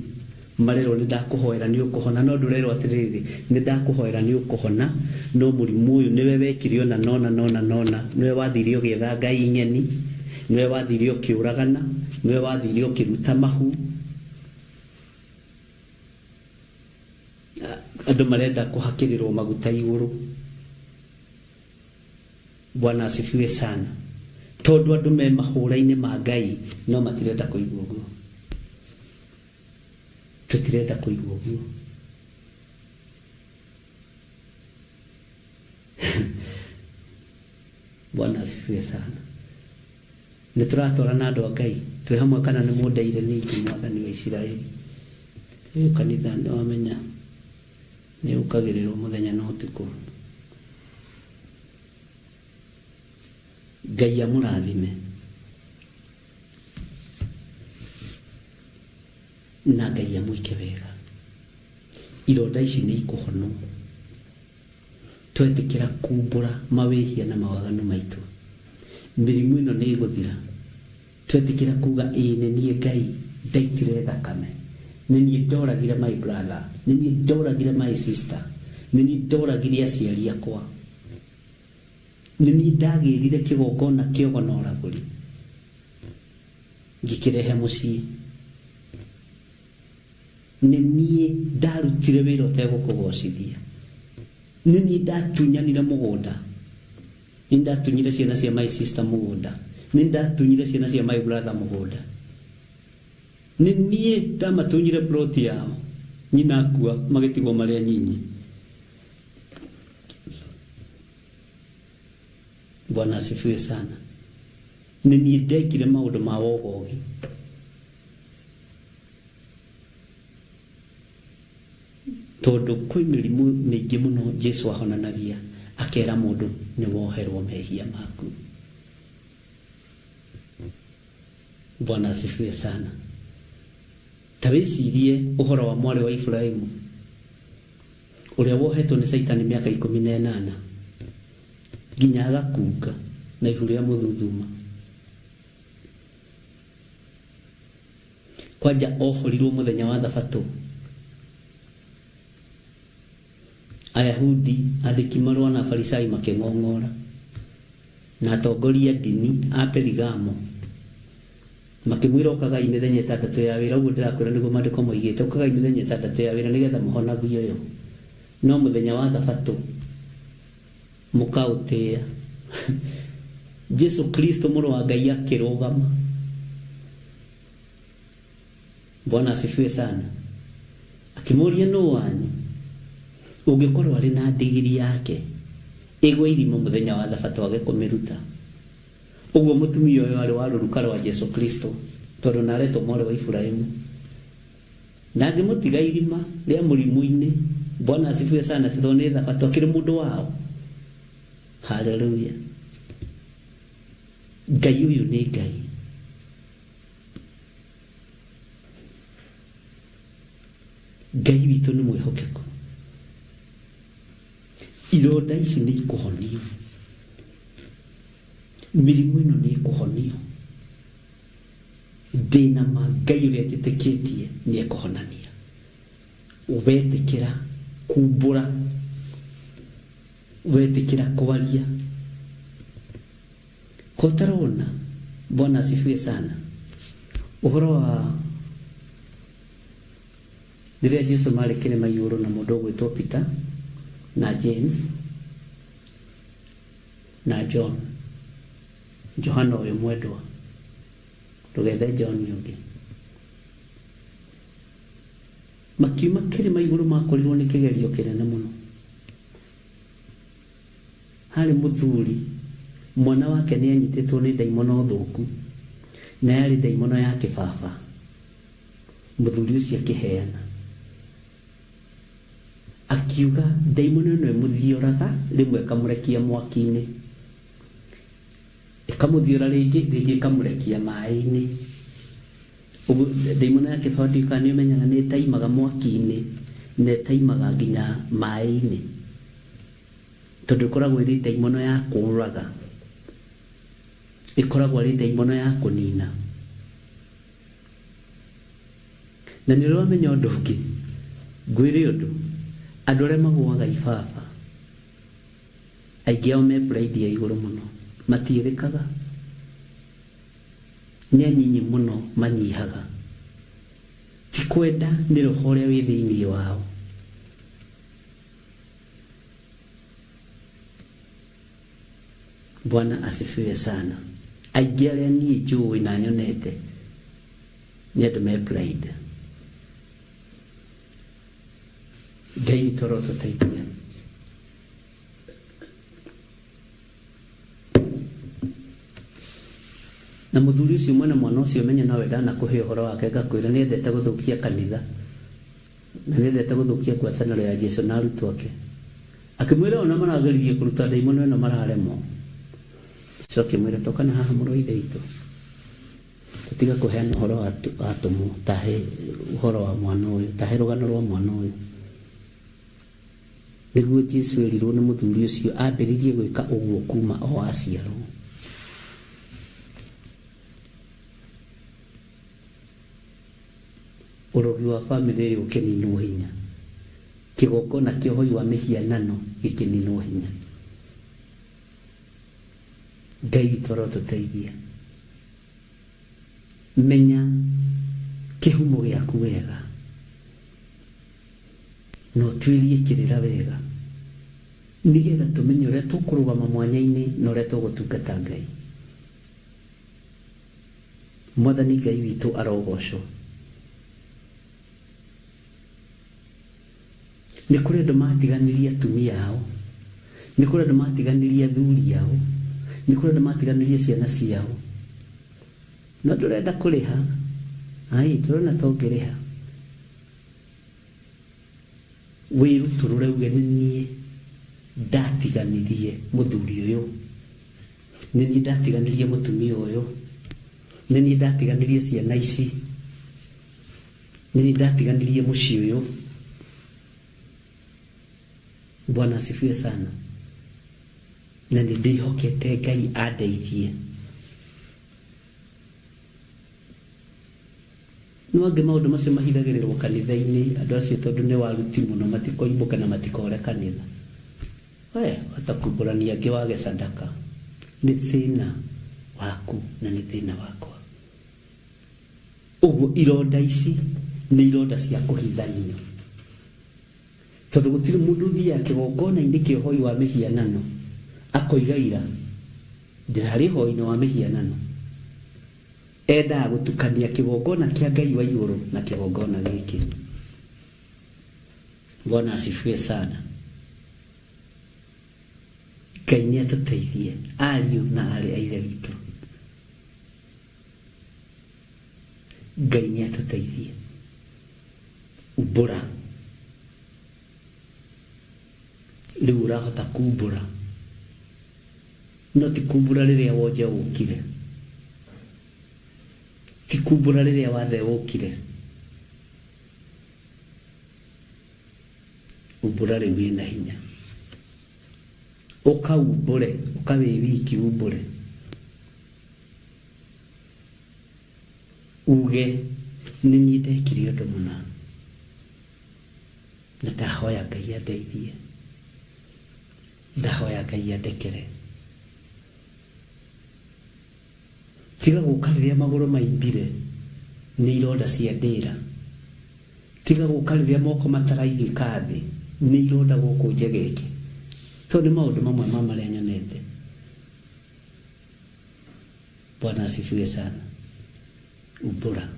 marerwo nĩ ndakũhoera nĩ ũkũhona, no ndũrerwo atĩrĩrĩ, nĩ ndakũhoera nĩ ũkũhona, no mũrimũ ũyũ nĩwe wekire ũna na ũna na ũna na ũna, nĩwe wathire ũgĩetha ngai ng'eni, nĩwe wathire ũkĩũragana, nĩwe wathire ũkĩruta mahu. Andũ marenda kũhakĩrĩrwo maguta igũrũ. Bwana asifiwe sana. Tondũ andũ me mahũra-inĩ ma Ngai no matirenda kũigua ũguo. Tũtirenda kũigua ũguo. Bwana asifiwe sana. Nĩ tũratwarana andũ a Ngai twĩ hamwe kana nĩ mũndeire ningĩ mwathani wa Isiraeli. Ũyũ kanitha nĩ wamenya nĩ ũkagĩrĩrwo mũthenya na ũtukũ. Ngai amũrathime na Ngai amwĩke wega. Ironda ici nĩ ikũhonwo twetĩkĩra kumbũra mawĩhia na mawaganu maitũ. Mĩrimũ ĩno nĩ ĩgũthira twetĩkĩra kuga ĩĩ nĩ niĩ Ngai ndaitire thakame, nĩ niĩ ndoragire my brother, nĩ niĩ ndoragire my sister, nĩ niĩ ndoragire aciari akwa, nĩ niĩ ndagĩrire kĩgongona kĩa ũgo na ũragũri ngĩkĩrehe mũciĩ, nĩ niĩ ndarutire wĩra ũtegũkũgocithia, nĩ niĩ ndatunyanire mũgũnda, nĩ ndatunyire ciana cia my sister mũgũnda, nĩ ndatunyire ciana cia my brother mũgũnda, nĩ niĩ ndamatunyire plot yao, nyina akua magĩtigwo marĩ anyinyi. Bwana asifiwe sana. Nĩ niĩ ndekire maũndũ ma wogogi. Tondũ kwĩ mĩrimũ mĩingĩ mũno Jesu ahonanagia akera mũndũ nĩ woherwo mehia maku. Bwana asifiwe sana. Ta wĩcirie ũhoro wa mwarĩ wa Iburahimu ũrĩa wohetwo nĩ Caitani mĩaka 18 nginya agakunga na ihu rĩa mũthuthuma. Kwanja ohorirwo mũthenya wa Thabatũ. Ayahudi, andĩki marũa na Afarisai makĩng'ong'ora, na atongoria a ndini a Perigamo makĩmwĩra, ũkagai mĩthenya ĩtandatũ ya wĩra, ũguo ndĩrakwĩra nĩguo maandĩko moigĩte, ũkagai mĩthenya ĩtandatũ ya wĩra nĩgetha mũhonagio yo, no mũthenya wa Thabatũ mũkaũtĩĩa. Jesu Kristo mũrũ wa Ngai akĩrũgama. Bwana asifiwe sana. Akĩmũria nũ wanyu ũngĩkorwo arĩ na ndigiri yake ĩgwe irima mũthenya wa Thabatũ age kũmĩruta. Ũguo mũtumia ũyũ arĩ wa rũruka rwa Jesu Kristo tondũ na aretwo mwarĩ wa Iburahimu. Na angĩmũtiga irima rĩa mũrimũ-inĩ, Bwana asifiwe sana, ti tondũ nĩ Thabatũ, akĩrĩ mũndũ wao. Haleluya. Ngai ũyũ nĩ Ngai. Ngai witũ nĩ mwĩhokeku. Ironda ici nĩ ikũhonio, mĩrimũ ĩno nĩ ĩkũhonio. Ndĩna ma Ngai ũrĩa njĩtĩkĩtie nĩ ekũhonania. Wetĩkĩra kumbũra, wetĩkĩra kwaria. Ko ũtarona? Bwana asifiwe sana. Ũhoro wa rĩrĩa Jesu marĩ kĩrĩma igũrũ na mũndũ ũgwĩtwo Peter na James na John, Johana ũyũ mwendwa, ndũgethe John ũngĩ. Makiuma kĩrĩma igũrũ makorirwo nĩ kĩgerio kĩnene mũno. Harĩ mũthuri mwana wake nĩ anyitĩtwo nĩ ndaimono thũku, na yarĩ ndaimono ya kĩbaba. Mũthuri ũcio akĩheana akiuga ndaimono ĩno ĩmũthioraga, rĩmwe ĩkamũrekia mwaki-inĩ, ĩkamũthiora rĩngĩ, rĩngĩ ĩkamũrekia maĩ-inĩ. Ũguo ndaimono ya kĩbaba ndiũĩ kana nĩ ũmenyaga nĩ ĩtaimaga mwaki-inĩ na ĩtaimaga nginya maĩ-inĩ, tondũ ĩkoragwo ĩrĩ ndaimono ya kũũraga, ĩkoragwo ĩrĩ ndaimono ya kũnina. Na nĩ ũrĩ wamenya ũndũ ũngĩ? Ngwĩre ũndũ, andũ arĩa magũaga ibaba, aingĩ ao me pride ya igũrũ mũno, matiĩrĩkaga. Nĩ anyinyi mũno manyihaga. Ti kwenda, nĩ roho ũrĩa wĩ thĩinĩ wao. Bwana asifiwe sana. Aingĩ arĩa niĩ njũĩ na nyonete nĩ andũ me pride. Ngai witũ arotũteithia. Na mũthuri ũcio mwene mwana ũcio menye nowe ndanakũhe ũhoro wake ngakwĩra nĩendete gũthũkia kanitha na nĩendete gũthũkia ngwatanĩro ya Jesu na arutwo ake. Akĩmwĩra ona marageririe kũruta ndaimono ĩno mararemwo. Jesu akĩmwĩra toka na haha mũrũ wa ithe witũ. Tũtiga kũheana ũhoro wa atũmwo, tahe ũhoro wa mwana ũyũ, tahe rũgano rwa mwana ũyũ. Nĩguo Jesu erirwo nĩ mũthuri ũcio ambĩrĩrie gwĩka ũguo kuma o aciarwo. Ũrogi wa famĩlĩ ĩyo ũkĩninwo hinya. Kĩgongona kĩa ũhoi wa mĩhianano gĩkĩninwo hinya. Ngai witũ arotũteithia. Menya kĩhumo gĩaku wega na ũtuĩrie kĩrĩra wega nĩgetha tũmenye ũrĩa tũkũrũgama mwanya-inĩ na ũrĩa tũgũtungata Ngai. Mwathani Ngai witũ arogocwo. Nĩ kũrĩ andũ matiganĩrie atumia ao, nĩ kũrĩ andũ matiganĩrie athuri ao, nĩ kũrĩ andũ matiganĩrie ciana ciao. No ndũrenda kũrĩha, ai ndũrona ta ũngĩrĩha. Wĩrutũrũre uge nĩ niĩ ndatiganirie mũthuri ũyũ, nĩ niĩ ndatiganirie mũtumia ũyũ, nĩ niĩ ndatiganirie ciana ici. Nĩ niĩ ndatiganĩrie mũciĩ ũyũ. Bwana asifiwe sana. Na nĩ ndĩhokete Ngai andeithie. No angĩ maũndũ macio mahithagĩrĩrwo kanitha-inĩ, andũ acio tondũ nĩ waruti mũno matikoimbũke na matikore kanitha. We wahota kumbũrania angĩ wage sadaka. Nĩ thĩna waku na nĩ thĩna wakwa. Ũguo ironda ici nĩ ironda cia kũhithanio, tondũ gũtirĩ mũndũ ũthiaga kĩgongona-inĩ kĩa ũhoi wa mĩhianano akoiga ira ndĩrarĩ ũhoi-inĩ wa mĩhianano. Endaga gũtukania kĩgongona kĩa Ngai wa igũrũ na kĩgongona gĩkĩ. Bwana asifiwe sana. Ngai nĩ atũteithie ariũ na aarĩ a Ithe witũ. Ngai nĩ atũteithie. Umbũra. Rĩu ũrahota kumbũra. No ti kumbũra rĩrĩa wonje ũkire. Ti kumbũra rĩrĩa wathe ũkire. Umbũra rĩu wĩna hinya. Ũkaumbũre, ũka wĩ wiki umbũre. Uge nĩ niĩ ndekire ũndũ mũna na ndahoya Ngai andeithie, ndahoya Ngai andekere. Tiga gũka rĩrĩa magũrũ maimbire nĩ ironda cia ndĩra. Tiga gũka rĩrĩa moko mataraigĩka thĩ nĩ ironda gũkũ njegeke. Tondũ nĩ maũndũ mamwe ma marĩa nyonete. Bwana asifiwe sana. Umbũra.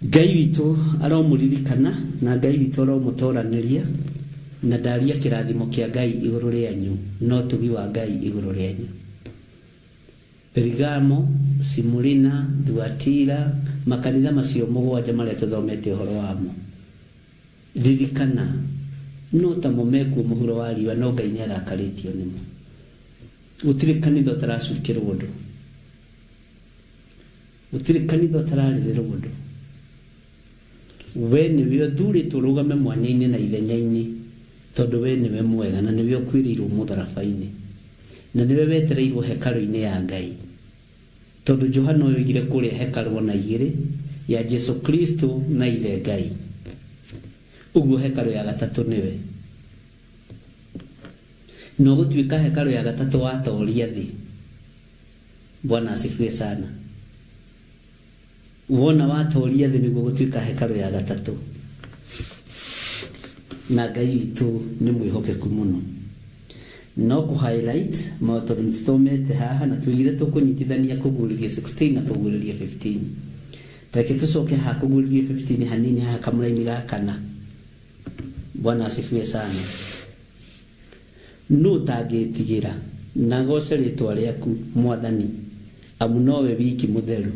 Ngai witũ aromũririkana na Ngai witũ aromũtoranĩria na ndaria kĩrathimo kĩa Ngai igũrũ rĩanyu na ũtugi wa Ngai igũrũ rĩanyu. Perigamo, Simurina, Thuatira, makanitha macio mũgwanja marĩa tũthomete ũhoro wamo. Ririkana, no tamo mekuo mũhuro wa riũa no Ngai nĩarakarĩtio nĩmo. Gũtirĩ kanitha ũtaracukĩrwo ũndũ. Gũtirĩ kanitha ũtararĩrĩrwo ũndũ. We nĩwe ũthurĩtwo ũrũgame mwanya-inĩ na ithenya-inĩ tondũ we nĩwe mwega na nĩwe ũkuĩrĩirwo mũtharaba-inĩ. Na nĩwe wetereirwo hekarũ-inĩ ya Ngai. Tondũ Johana ũyũ oigire kũrĩa hekarũ ona igĩrĩ, ya Jesu Kristo na Ithe Ngai. Ũguo hekarũ ya gatatũ nĩwe. Na ũgũtuĩka hekarũ ya gatatũ watoria thĩ. Bwana asifiwe sana. Wona watoria thĩ nĩguo gũtuĩka hekarũ ya gatatũ. Na Ngai witũ nĩ mwĩhokeku mũno. No kũ highlight ma tondũ nĩ tũthomete haha na tuigire tũkũnyitithania kũguũrĩrio 16 na kũguũrĩrio 15. Reke tũcoke haha kũguũrĩrio 15 hanini haha kamũraini ga kana. Bwana asifiwe sana. Nũ ũtangĩĩtigĩra, na agooce rĩĩtwa rĩaku, Mwathani, amu nowe wiki mũtheru?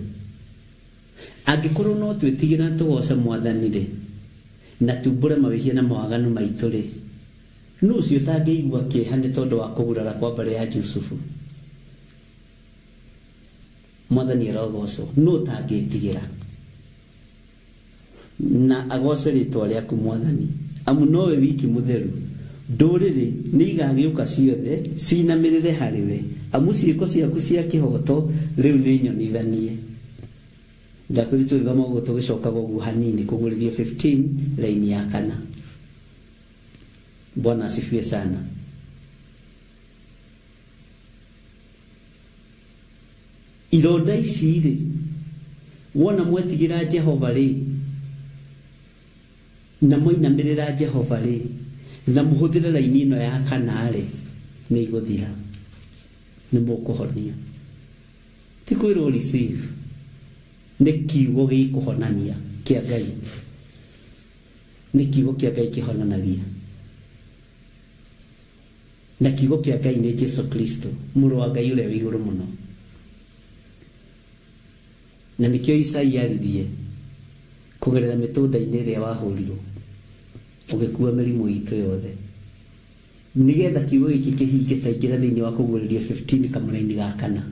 Angĩkorwo no twĩtigĩre na tũgooce Mwathani-rĩ, na tumbũre mawĩhia na mawaganu maitũ-rĩ, nũ ũcio ũtangĩigua kĩeha nĩ tondũ wa kũgurara kwa mbarĩ ya Jusufu? Mwathani arogoocwo. Nũ ũtangĩĩtigĩra? Na agooce rĩĩtwa rĩaku, Mwathani, amu nowe wiki mũtheru. Ndũrĩrĩ nĩigagĩũka ciothe ciinamĩrĩre harĩwe, amu ciĩko ciaku cia kĩhooto rĩu nĩ nyonithanie. Ndakwĩrire tũgĩthoma ũguo tũgĩcokaga ũguo hanini kũguũrĩrio 15 raini ya kana. Bwana asifiwe sana. Ironda ici-rĩ, wona mwetigĩra Jehova-rĩ, na mwainamĩrĩra Jehova-rĩ, na mũhũthĩre raini ĩno ya kana-rĩ, nĩ igũthira. Nĩ mũkũhonio. Ti kwĩrwo receive, nĩ kiugo gĩkũhonania kĩa Ngai. Nĩ kiugo kĩa Ngai kĩhonanagia. Na kiugo kĩa Ngai nĩ Jesu Kristo, Mũrũ wa Ngai ũrĩa wĩ igũrũ mũno. Na nĩkĩo Isaia aririe kũgerera mĩtũnda-inĩ ĩrĩa wahũrirwo, ũgĩkua mĩrimũ itũ yothe. Nĩgetha kiugo gĩkĩ kĩhinge ta ingĩra thĩinĩ wa Kũguũrĩrio 15 kamũraini ga kana.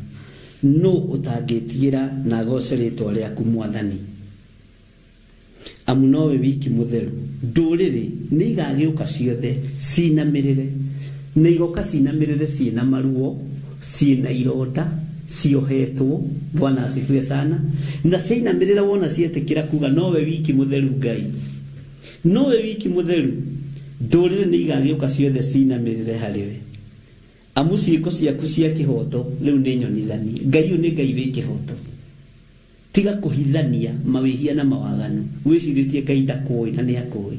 Nũ ũtangĩtigĩra na agoce rĩtwa rĩaku, Mwathani? Amu nowe wiki mũtheru. Ndũrĩrĩ nĩigagĩũka ciothe ciinamĩrĩre, na igoka ciinamĩrĩre ciĩ na maruo, ciĩ na ironda, ciohetwo. Bwana asifiwe sana. Na ciainamĩrĩra wona cietĩkĩra kuga nowe wiki mũtheru Ngai. Nowe wiki mũtheru. Ndũrĩrĩ nĩigagĩũka ciothe ciinamĩrĩre harĩ we. Amu ciĩko ciaku cia kĩhooto rĩu nĩ nyonithanie. Ngai ũyũ nĩ Ngai wĩ kĩhooto. Tiga kũhithania mawĩhia na mawaganu wĩcirĩtie Ngai ndakũĩ na nĩakũĩ.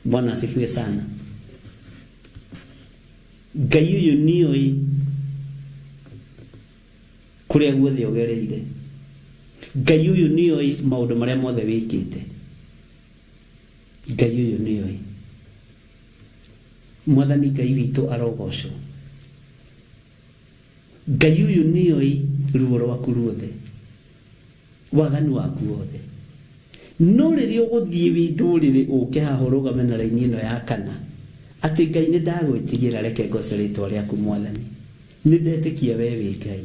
Bwana asifiwe sana. Ngai ũyũ nĩoĩ kũrĩa guothe ũgereire. Ngai ũyũ nĩoĩ maũndũ marĩa mothe wĩkĩte. Ngai ũyũ nĩoĩ. Mwathani Ngai witũ arogocwo. Ngai ũyũ nĩoĩ ruo rwaku ruothe, waganu waku wothe. No rĩrĩa ũgũthiĩ wĩ ndũrĩrĩ ũke haha ũrũgame na raini ĩno ya kana, atĩ Ngai nĩ ndagwĩtigĩra reke ngoce rĩtwa rĩaku Mwathani. Nĩ ndetĩkia we wĩ Ngai.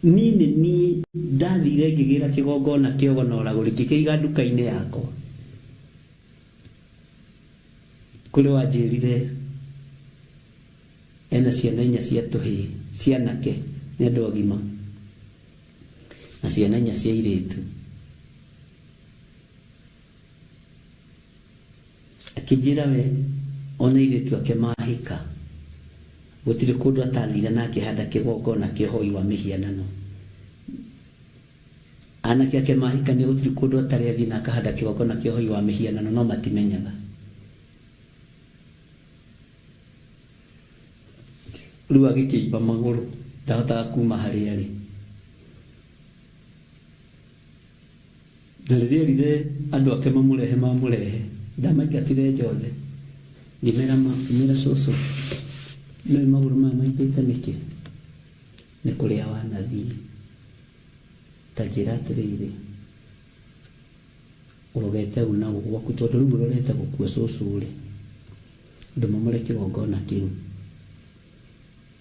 Niĩ nĩ niĩ ndathire ngĩgĩra kĩgongona kĩa ũgo na ũragũri ngĩkĩiga nduka-inĩ yakwa. Kũrĩ wanjĩrire ena ciana inya cia tũhĩĩ cianake nĩ andũ agima na ciana inya cia airĩtu. Akĩnjĩra we ona airĩtu ake mahika gũtirĩ kũndũ atathire na akĩhanda kĩgongona kĩa ũhoi wa mĩhianano. Anake ake mahikania gũtirĩ kũndũ atarĩ athiĩ na akahanda kĩgongona kĩa ũhoi wa mĩhianano no matimenyaga. Rĩu agĩkĩimba magũrũ ndahotaga kuma harĩa arĩ. Na rĩrĩa erire andũ ake mamũrehe mamũrehe, ndamaingatire nja othe. Ngĩmera ma, ngĩmera cũcũ, nĩũĩ magũrũ maya maimbĩte nĩkĩ? Nĩ kũrĩa wanathiĩ. Ta njĩra atĩrĩrĩ, ũrogete ũ na ũ gwaku tondũ rĩu ũrorete gũkua cũcũ-rĩ, ndũmomore kĩgongona kĩu.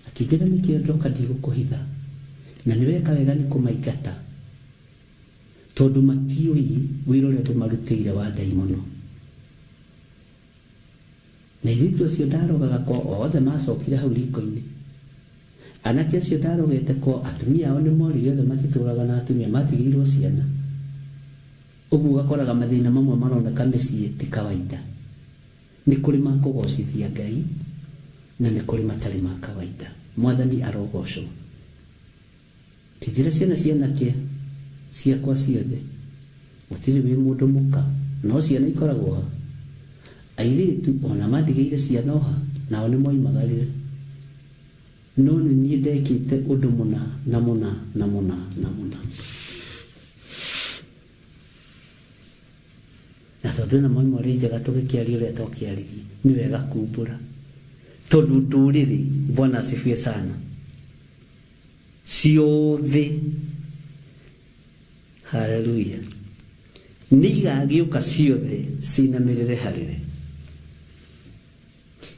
Akĩnjĩra nĩkĩo ndoka ndigũkũhitha, na nĩ weka wega nĩ kũmaingata. Tondũ matiũĩ wĩra ũrĩa ndĩmarutĩire wa ndaimono. Na airĩtu acio ndarogaga kwao othe macokire hau riko-inĩ. Anake acio ndarogete kwao atumia ao nĩ morire othe matitũraga na atumia matigĩirwo ciana. Ũguo ũgakoraga mathĩna mamwe maroneka mĩciĩ ti kawaida. Nĩ kũrĩ ma kũgocithia Ngai na nĩ kũrĩ matarĩ ma kawaida. Mwathani arogocwo. Kĩnjĩra ciana cia anake ciakwa ciothe, gũtirĩ wĩ mũndũ mũka, no ciana ikoragwo ha? Airĩtu o na mandigĩire ciana o ha, nao nĩmoimagarire. No nĩ niĩ ndekĩte ũndũ mũna na mũna na mũna na mũna. Na tondũ ĩno memory njega tũgĩkĩaria ũrĩa twakĩaririe, nĩ wega kumbũra. Tondũ ndũrĩrĩ, Bwana asifiwe sana. Ciothe haleluya nĩ igagĩũka ciothe cinamĩrĩre harĩ we.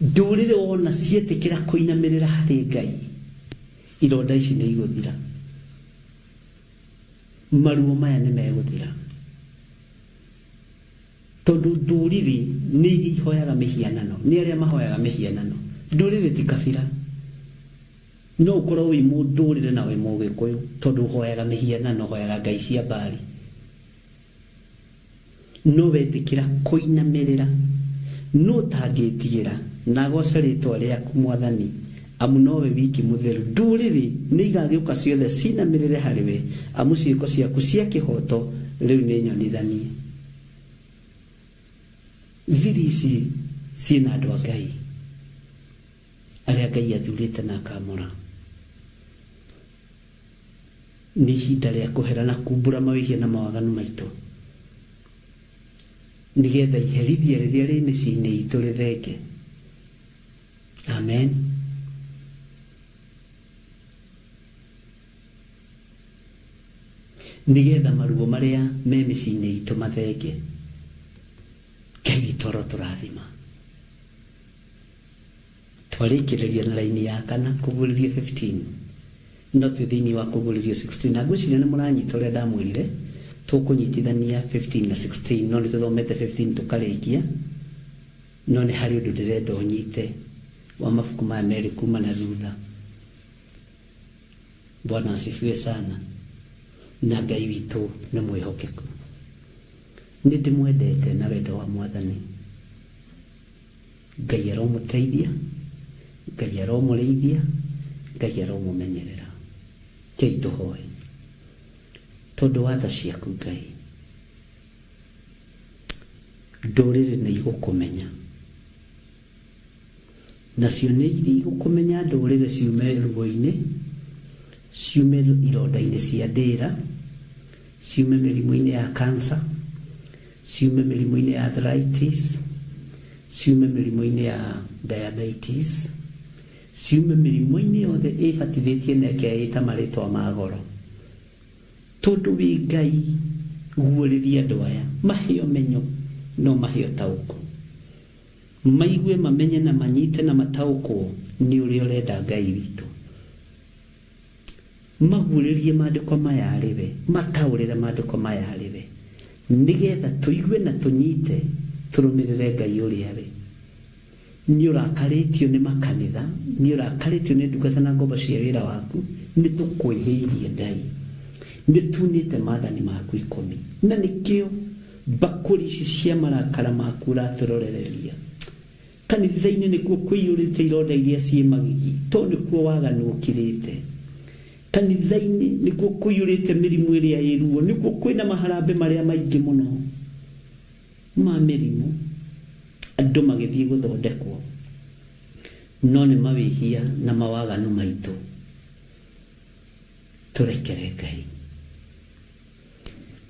Ndũrĩrĩ wona cietĩkĩra kũinamĩrĩra harĩ Ngai, ironda ici nĩ igũthira, maruo maya nĩ megũthira, tondũ ndũrĩrĩ nĩ iria ihoyaga mĩhianano, nĩ arĩa mahoyaga mĩhianano. Ndũrĩrĩ ti kabira. No ũkorwo wĩ mũndũrĩrĩ na wĩ mũgĩkũyũ tondũ ũhoyaga mĩhianano, ũhoyaga ngai cia Baali. No wetĩkĩra kũinamĩrĩra, nũ ũtangĩĩtigĩra na agooce rĩĩtwa rĩaku, Mwathani, amu nowe wiki mũtheru? Ndũrĩrĩ nĩigagĩũka ciothe cinamĩrĩre harĩwe, amu ciĩko ciaku cia kĩhooto rĩu nĩ nyonithanie. Thiri ici ciĩ na andũ a Ngai. Arĩa Ngai athurĩte na akaamũra. Nĩ ihinda rĩa kũhera na kumbũra mawĩhia na mawaganu maitũ, nĩgetha iherithia rĩrĩa rĩ mĩciĩ-inĩ itũ rĩthenge. Amen. Nĩgetha maruo marĩa me mĩciĩ-inĩ itũ mathenge. Ngai witũ arotũrathima. Twarĩkĩrĩria na raini ya kana kũguũrĩrio 15. No twĩ thĩinĩ wa kũguũrĩrio 16. Na ngwĩciria nĩ mũranyita ũrĩa ndamwĩrire, tũkũnyitithania 15 na 16, no nĩ tũthomete 15 tũkarĩkia, no nĩ harĩ ũndũ ndĩrenda ũnyite wa mabuku maya merĩ kuma na thutha. Bwana asifiwe sana. Na Ngai witũ nĩ mwĩhokeku. Nĩ ndĩmwendete na wendo wa Mwathani. Ngai aromũteithia, Ngai aromũrĩithia, Ngai aromũmenyerera. Rekei tũhoe. Tondũ wa tha ciaku Ngai, ndũrĩrĩ nĩ igũkũmenya, nacio nĩ igũkũmenya ndũrĩrĩ ciume ruo-inĩ, ciume ironda-inĩ cia ndĩra, ciume mĩrimũ-inĩ ya cancer, ciume mĩrimũ-inĩ ya arthritis, ciume mĩrimũ-inĩ ya diabetes, ciume mĩrimũ-inĩ yothe ĩbatithĩtie na ĩkeĩta marĩtwa ma goro. Tondũ wĩ Ngai, guũrĩria andũ aya, mahe ũmenyo na ũmahe ũtaũku. Maigue, mamenye na manyite na mataũkwo nĩ ũrĩa ũrenda Ngai witũ. Maguũrĩrie maandĩko maya arĩ we, mataũrĩre maandĩko maya arĩ we, nĩgeetha tũigue na tũnyiite, tũrũmĩrĩre Ngai ũrĩa we. Nĩ ũrakarĩtio nĩ makanitha, nĩ ũrakarĩtio nĩ ndungata na ngombo cia wĩra waku, nĩ tũkwĩhĩirie Ngai, nĩ tunĩte maathani maku 10, na nĩkĩo mbakũri ici cia marakara maku ũratũrorereria. Kanitha-inĩ nĩkuo kũiyũrĩte ironda iria ciĩ magigi, tondũ nĩkuo waganu ũkirĩte. Kanitha-inĩ nĩkuo kũiyũrĩte mĩrimũ ĩrĩa ĩ ruo, nĩkuo kwĩna maharambĩ marĩa maingĩ mũno ma mĩrimũ, andũ magĩthiĩ gũthondekwo, no nĩ mawĩhia na mawaganu maitũ. Tũrekere Ngai.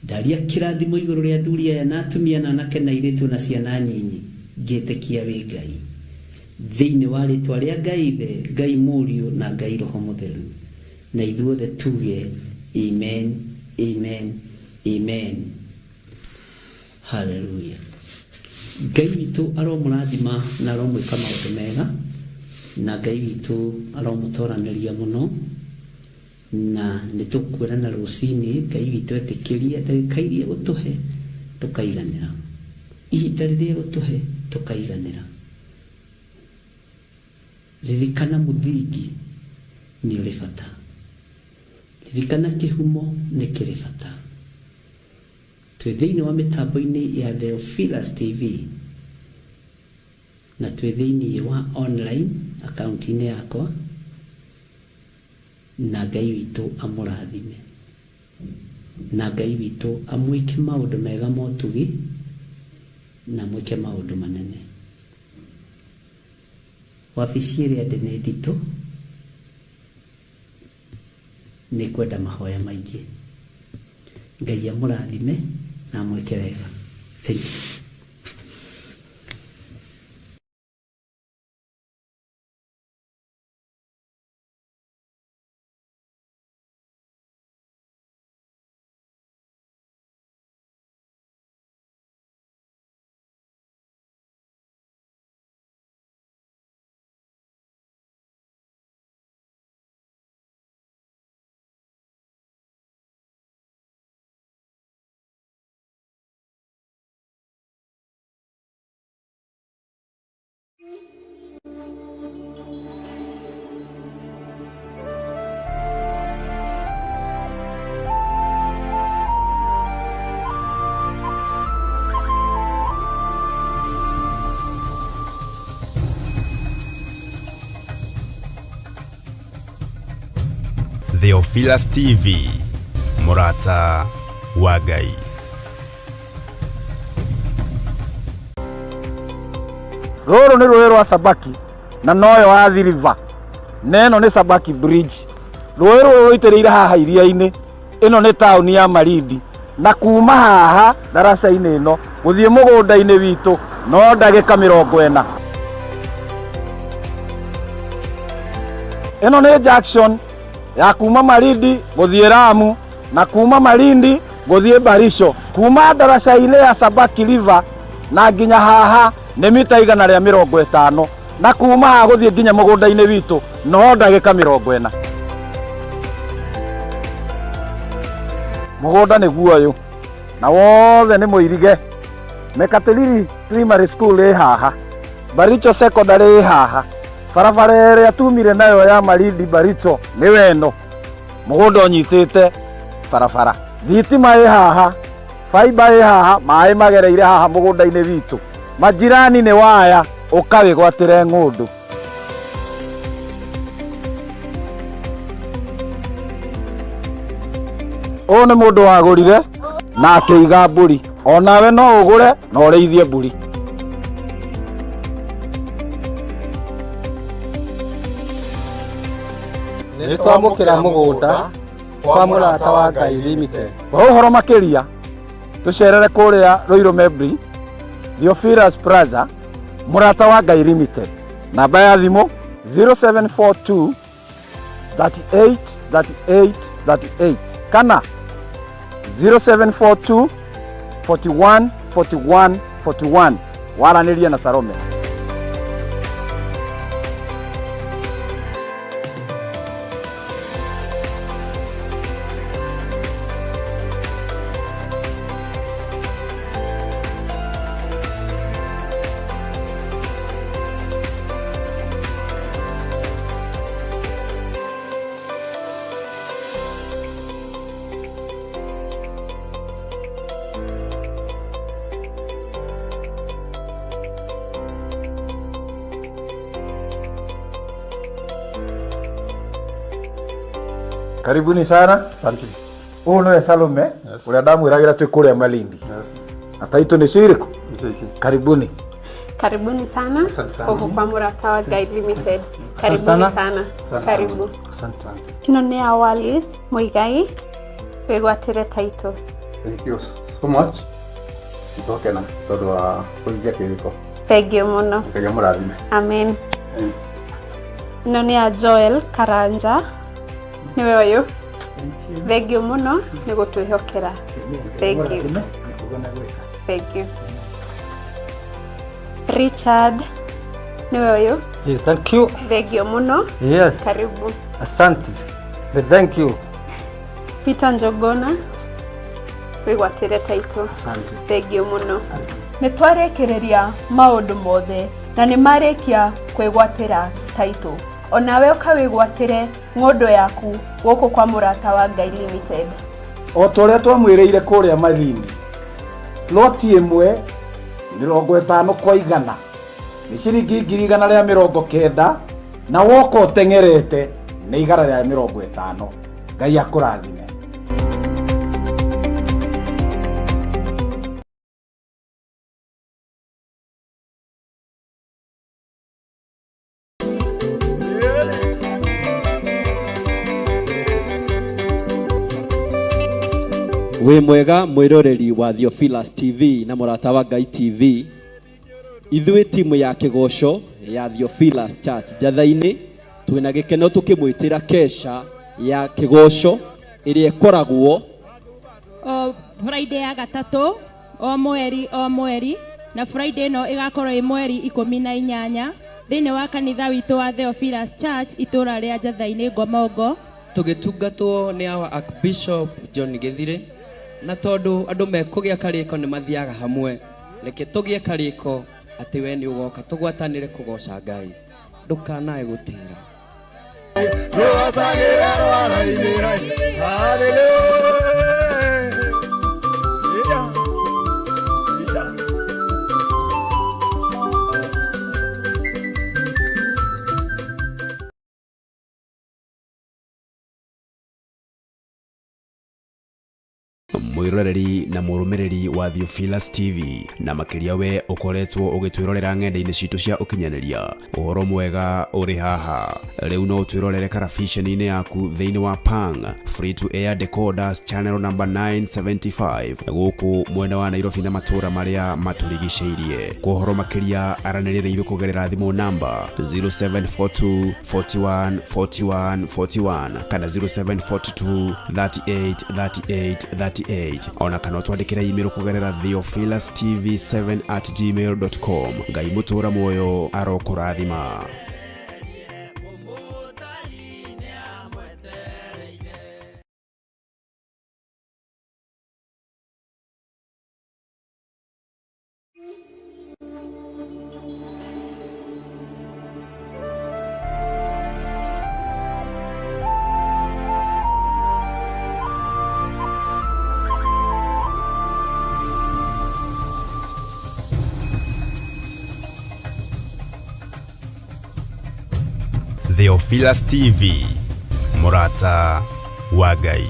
Ndaria kĩrathimo igũrũ rĩa athuri aya na atumia na anake na airĩtu na ciana nyinyi, ngĩtĩkia wĩ Ngai. Thĩinĩ wa rĩtwa rĩa Ngai Ithe, Ngai Mũriũ na Ngai Roho Mũtheru. Na ithuothe tuge amen, amen, amen. Hallelujah. Ngai witũ aromũrathima na aromwĩka maũndũ mega, na Ngai witũ aromũtoranĩria mũno, na nĩ tũkuonana rũcinĩ. Ngai witũ etĩkĩrie ndagĩka iria egũtũhe tũkaiganĩra, ihinda rĩrĩa egũtũhe tũkaiganĩra. Ririkana mũthingi nĩ ũrĩ bata, ririkana kĩhumo nĩ kĩrĩ bata. Twĩ thĩinĩ wa mĩtambo-inĩ ya Theophilus TV na twĩ thĩinĩ wa online akaunti-inĩ yakwa, na Ngai witũ amũrathime, na Ngai witũ amwĩke maũndũ mega ma ũtugi, na amwĩke maũndũ manene. Wabici ĩrĩa ndĩ nĩ nditũ, nĩ kwenda mahoya maingĩ. Ngai amũrathime na amwĩke wega. Thank you. Theophilus TV, mũrata wa Ngai. Rũrũ nĩ rũĩ rwa Sabaki na noyo Athi River, na ĩno nĩ Sabaki Bridge. Rũĩ rũrũ rũitĩrĩire haha iria-inĩ. Ĩno nĩ taũni ya Malindi, na kuma haha ndaraca-inĩ ĩno gũthiĩ mũgũnda-inĩ witũ no ndagĩka 40. Ĩno nĩ junction ya kuma Malindi gũthiĩ Lamu na kuma Malindi gũthiĩ Baricho. Kuma ndaraca-inĩ ya Sabaki River na nginya haha nĩ mita 150, na kuma haha gũthiĩ nginya mũgũnda-inĩ witũ no ndagĩka 40. Mũgũnda nĩguo ũyũ na wothe nĩ mũirige. Mekatilili Primary School ĩ haha, Baricho Secondary ĩ haha, barabara ĩrĩa tumire nayo ya Malindi Baricho nĩyo ĩno. Mũgũnda ũnyitĩte barabara, thitima ĩ haha, faiba ĩ haha, maĩ magereire haha mũgũnda-inĩ witũ. Majirani nĩ waya, ũkawĩgwatĩre ng'ũndũ. Ũyũ nĩ mũndũ wagũrire na akĩiga mbũri. Onawe no ũgũre na ũrĩithie mbũri. Nĩ twamũkĩra mũgũnda kwa Mũrata wa Ngai Limited. Kwa ũhoro makĩria tũcerere kũrĩa Ruiru Mebri, Theophilus Plaza, Mũrata wa Ngai Limited. Namba ya thimũ 0742 38 38 38 kana 0742 41 41 41. Waranĩrie na Salome. Karibuni sana. Asante. Ũyũ nĩwe Salome ũrĩa ndamwĩragĩra twĩ kũrĩa Malindi. Na taitũ nĩcio irĩkũ? Icio ici. Karibuni. Karibuni sana Asante sana. huku kwa Murata wa Guide Limited. Karibuni sana. sana. Karibu. Asante sana. Ĩno nĩ ya Wallis Muigai wĩgwatĩre title. Thank you so much. Nitokena tondũ wa kũhingia kĩrĩko. Thank you mũno. Ngai amũrathime. Amen. Ĩno nĩ ya Joel Karanja nĩwe ũyũ. Thank you mũno nĩ gũtwĩhokera. Thank you. Thank you. Richard nĩwe ũyũ. Yeah, thank you. Thank you mũno. Yes. Karibu. Asante. Thank you. Peter Njogona wĩgwatĩre title. Asante. Thank you mũno. Nĩ twarĩkĩrĩria maũndũ mothe na nĩ marĩkia kwĩgwatĩra taitũ. Onawe ũkawĩgwatĩre ng'ũndũ yaku gũkũ kwa Mũrata wa Ngai Limited. O ta ũrĩa twamwĩrĩire kũrĩa Malindi, loti ĩmwe 50 kwa 100 nĩ ciringi 190,000, na woka ũteng'erete nĩ 150. Ngai akũrathime. Wĩ mwega mwĩroreri wa Theophilus TV na Mũrata wa Ngai TV. Ithuĩ timu ya kĩgoco ya Theophilus Church Njatha-inĩ twĩna gĩkeno tũkĩmwĩtĩra kesha ya kĩgoco ĩrĩa ĩkoragwo o Friday ya gatatũ o mweri o mweri, na Friday ĩno ĩgakorwo ĩ mweri 18 thĩinĩ wa kanitha witũ wa Theophilus Church, itũra rĩa Njatha-inĩ, Ngomongo. Tũgĩtungatwo nĩ our Archbishop John Gĩthire, na tondũ andũ mekũgĩa karĩko nĩ mathiaga hamwe, reke tũgĩe karĩko atĩ we nĩ ũgoka tũgwatanĩre kũgoca Ngai. Ndũkanae gũtĩra. Rwatagĩra rwara-inĩ. Hallelujah. Mwiroreri na mũrũmĩrĩri wa Theophilus TV, na makĩria we ũkoretwo ũgĩtwĩrorera ng'enda-inĩ citũ cia ũkinyanĩria, ũhoro mwega ũrĩ haha. Rĩu no ũtwĩrorere karabiceni-inĩ yaku thĩinĩ wa Pang free to air decoders channel number 975 gũkũ mwena wa Nairobi na matũũra marĩa matũrigicĩirie. Kwa ũhoro makĩria, aranĩria na ithuĩ kũgerera thimũ namba 0742 41 41 41 kana 0742 38 38 38, ona kana ũtwandĩkĩre email kũgerera theophilustv7@gmail.com. Ngai mũtũũra muoyo arokũrathima. Theophilus TV, mũrata wa Ngai.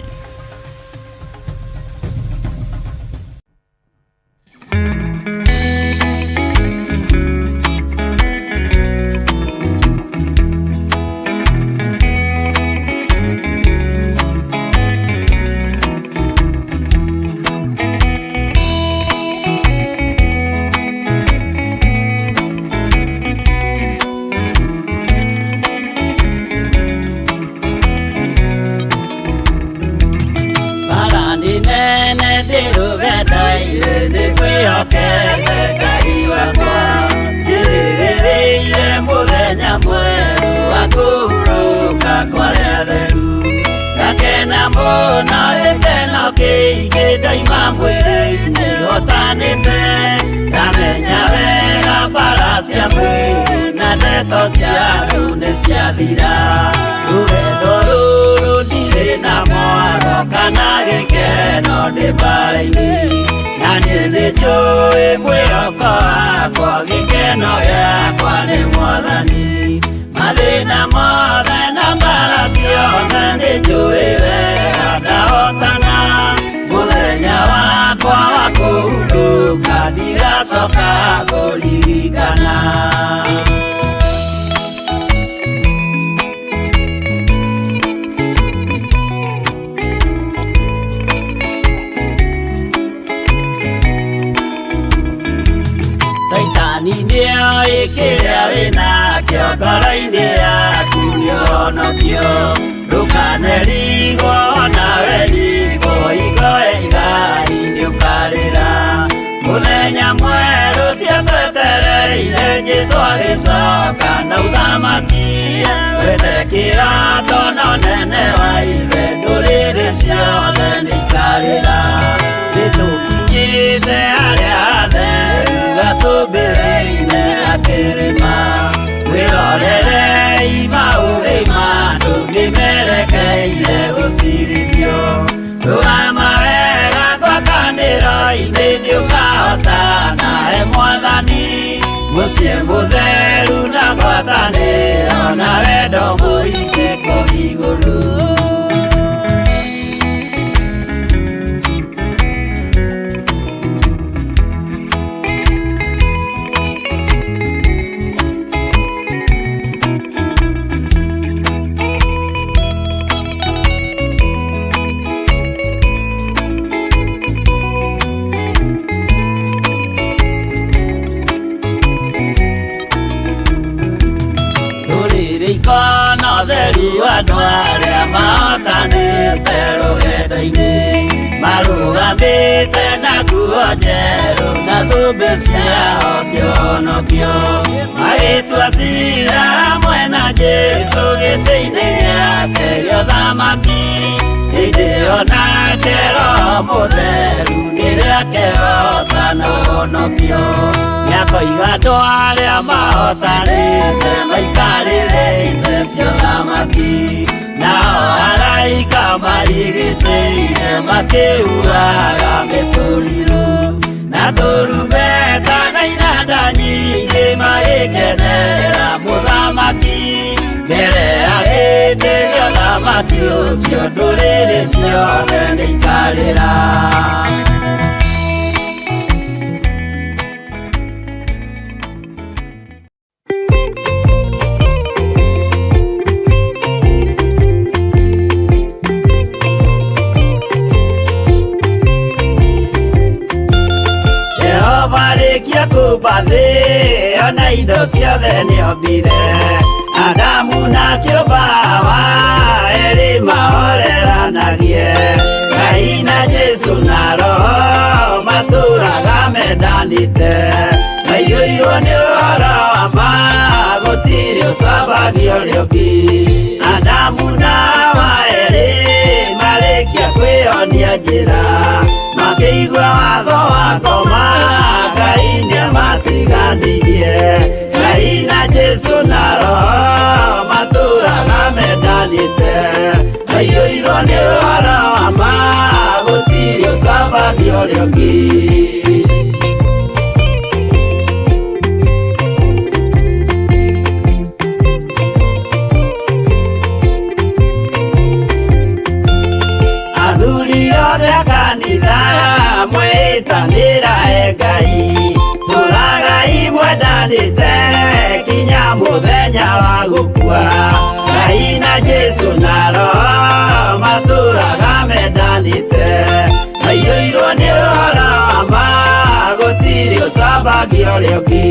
Bara nĩ nene ndĩrũgenda-inĩ, nĩ kwĩhokete Ngai wakwa, njĩrĩgĩrĩire mũthenya mwerũ wa kũhurũka kwa arĩa atheru. Ngakena mũno, gĩkeno kĩingĩ, ndaima mwĩrĩ-inĩ hotanĩte, ndamenya wega mbara cia mwĩrĩ na ndeto cia andũ nĩ ciathira. Rũgendo rũrũ ndirĩ na mwaro kana gĩkeno ndĩ mbara-inĩ na Niĩ nĩ njũĩ mwĩhoko wakwa, gĩkeno gĩakwa nĩ Mwathani. Mathĩna mothe na mbara ciothe nĩ njũĩ wega ndahotana. Mũthenya wakwa wa kũhurũka ndigacoka kũririkana. Caitani nĩoĩ kĩrĩa wĩnakĩo ngoro-inĩ yaku nĩũhonokio. Ndũkanerigwo nawe rigwo hingo ya igai nĩũkarĩra. Mũthenya mwerũ ciatwetereire Jesũ agĩcoka na ũthamaki. Wethe kĩrato na ũnene wa ithe ndũrĩrĩ ciothe nĩikarĩra. Nĩtũkinyĩte harĩa hatheru gacũmbĩrĩ-inĩ ga kĩrĩma. Mwĩrorerei maũthĩ ma andũ nĩmerekeire gũcirithio. Rũgama wega ngwatanĩro-inĩ nĩũkahotana he Mwathani. Mũciĩ mũtheru na ngwatanĩro na wendo mũingĩ kũu igũrũ. Rũrĩrĩ ikona ũtheru andũ arĩa mahotanĩte rũgendo-inĩ. Marũgamĩte na nguo njerũ na thũmbĩ ciao cionokio. Magĩtua ciira hamwe na Jesũ gĩtĩ-inĩ gĩake gĩa ũthamaki. Hĩndĩ ĩyo nake Roho Mũtheru nĩrĩakehoota na ũhonokio. Nĩakoiga andũ arĩa mahotanĩte maikarĩre itĩ cia ũthamaki. Nao araika marigicĩirie makĩhuhaga mĩtũrirũ. Na tũrumbeta na inanda nyingĩ magĩkenera mũthamaki. Mbere ya gĩtĩ gĩa ũthamaki ũcio ndũrĩrĩ ciothe nĩikarĩra. Jehova arĩkia kũmba thĩ ona indo ciothe nĩombire. Adamu na kĩũmba Hawa erĩ mahoreranagie. Ngai na Jesũ na Roho matũraga mendanĩte. Maiyũirwo nĩ ũhoro wa ma gũtirĩ ũcambagia ũrĩa ũngĩ. Adamu na Hawa erĩ marĩkia kwĩyonia njĩra. Makĩigua watho wa ngoma Ngai nĩamatiganirie. Ngai na Jesũ na Roho matũraga mendanĩte. Maiyũirwo nĩ ũhoro wa ma gũtirĩ ũcambagia ũrĩa ũngĩ. Athuri othe a kanitha mwĩtanĩra he Ngai. Tũragai mwendanĩte kinya mũthenya wa gũkua. Ngai na Jesũ na Roho matũraga mendanĩte. Maiyũirwo nĩ ũhoro wa ma gũtirĩ ũcambagia ũrĩa ũngĩ.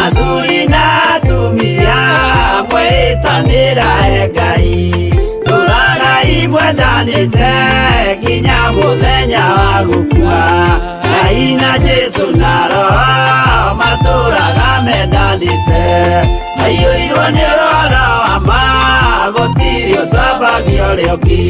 Athuri na atumia mwĩtanĩra he Ngai. Tũragai mwendanĩte nginya mũthenya wa gũkua. Ngai na Jesũ na Roho matũraga mendanĩte. Maiyũirwo nĩ ũhoro wa ma gũtirĩ ũcambagia ũrĩa ũngĩ.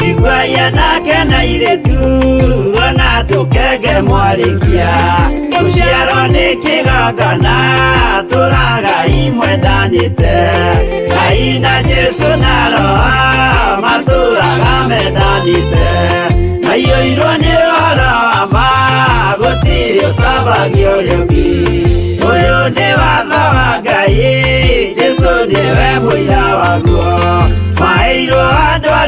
Iguai anake na airĩtu ona tũkenge mwarĩkia. Gũciarwo nĩ kĩgongona tũragai mwendanĩte. Ngai na Jesũ na Roho matũraga mendanĩte. Maiyũirwo nĩ ũhoro wa ma gũtirĩ ũcambagia ũrĩa ũngĩ. Ũyũ nĩ watho wa Ngai, Jesũ nĩwe mũira waguo. Maheirwo andũ arĩa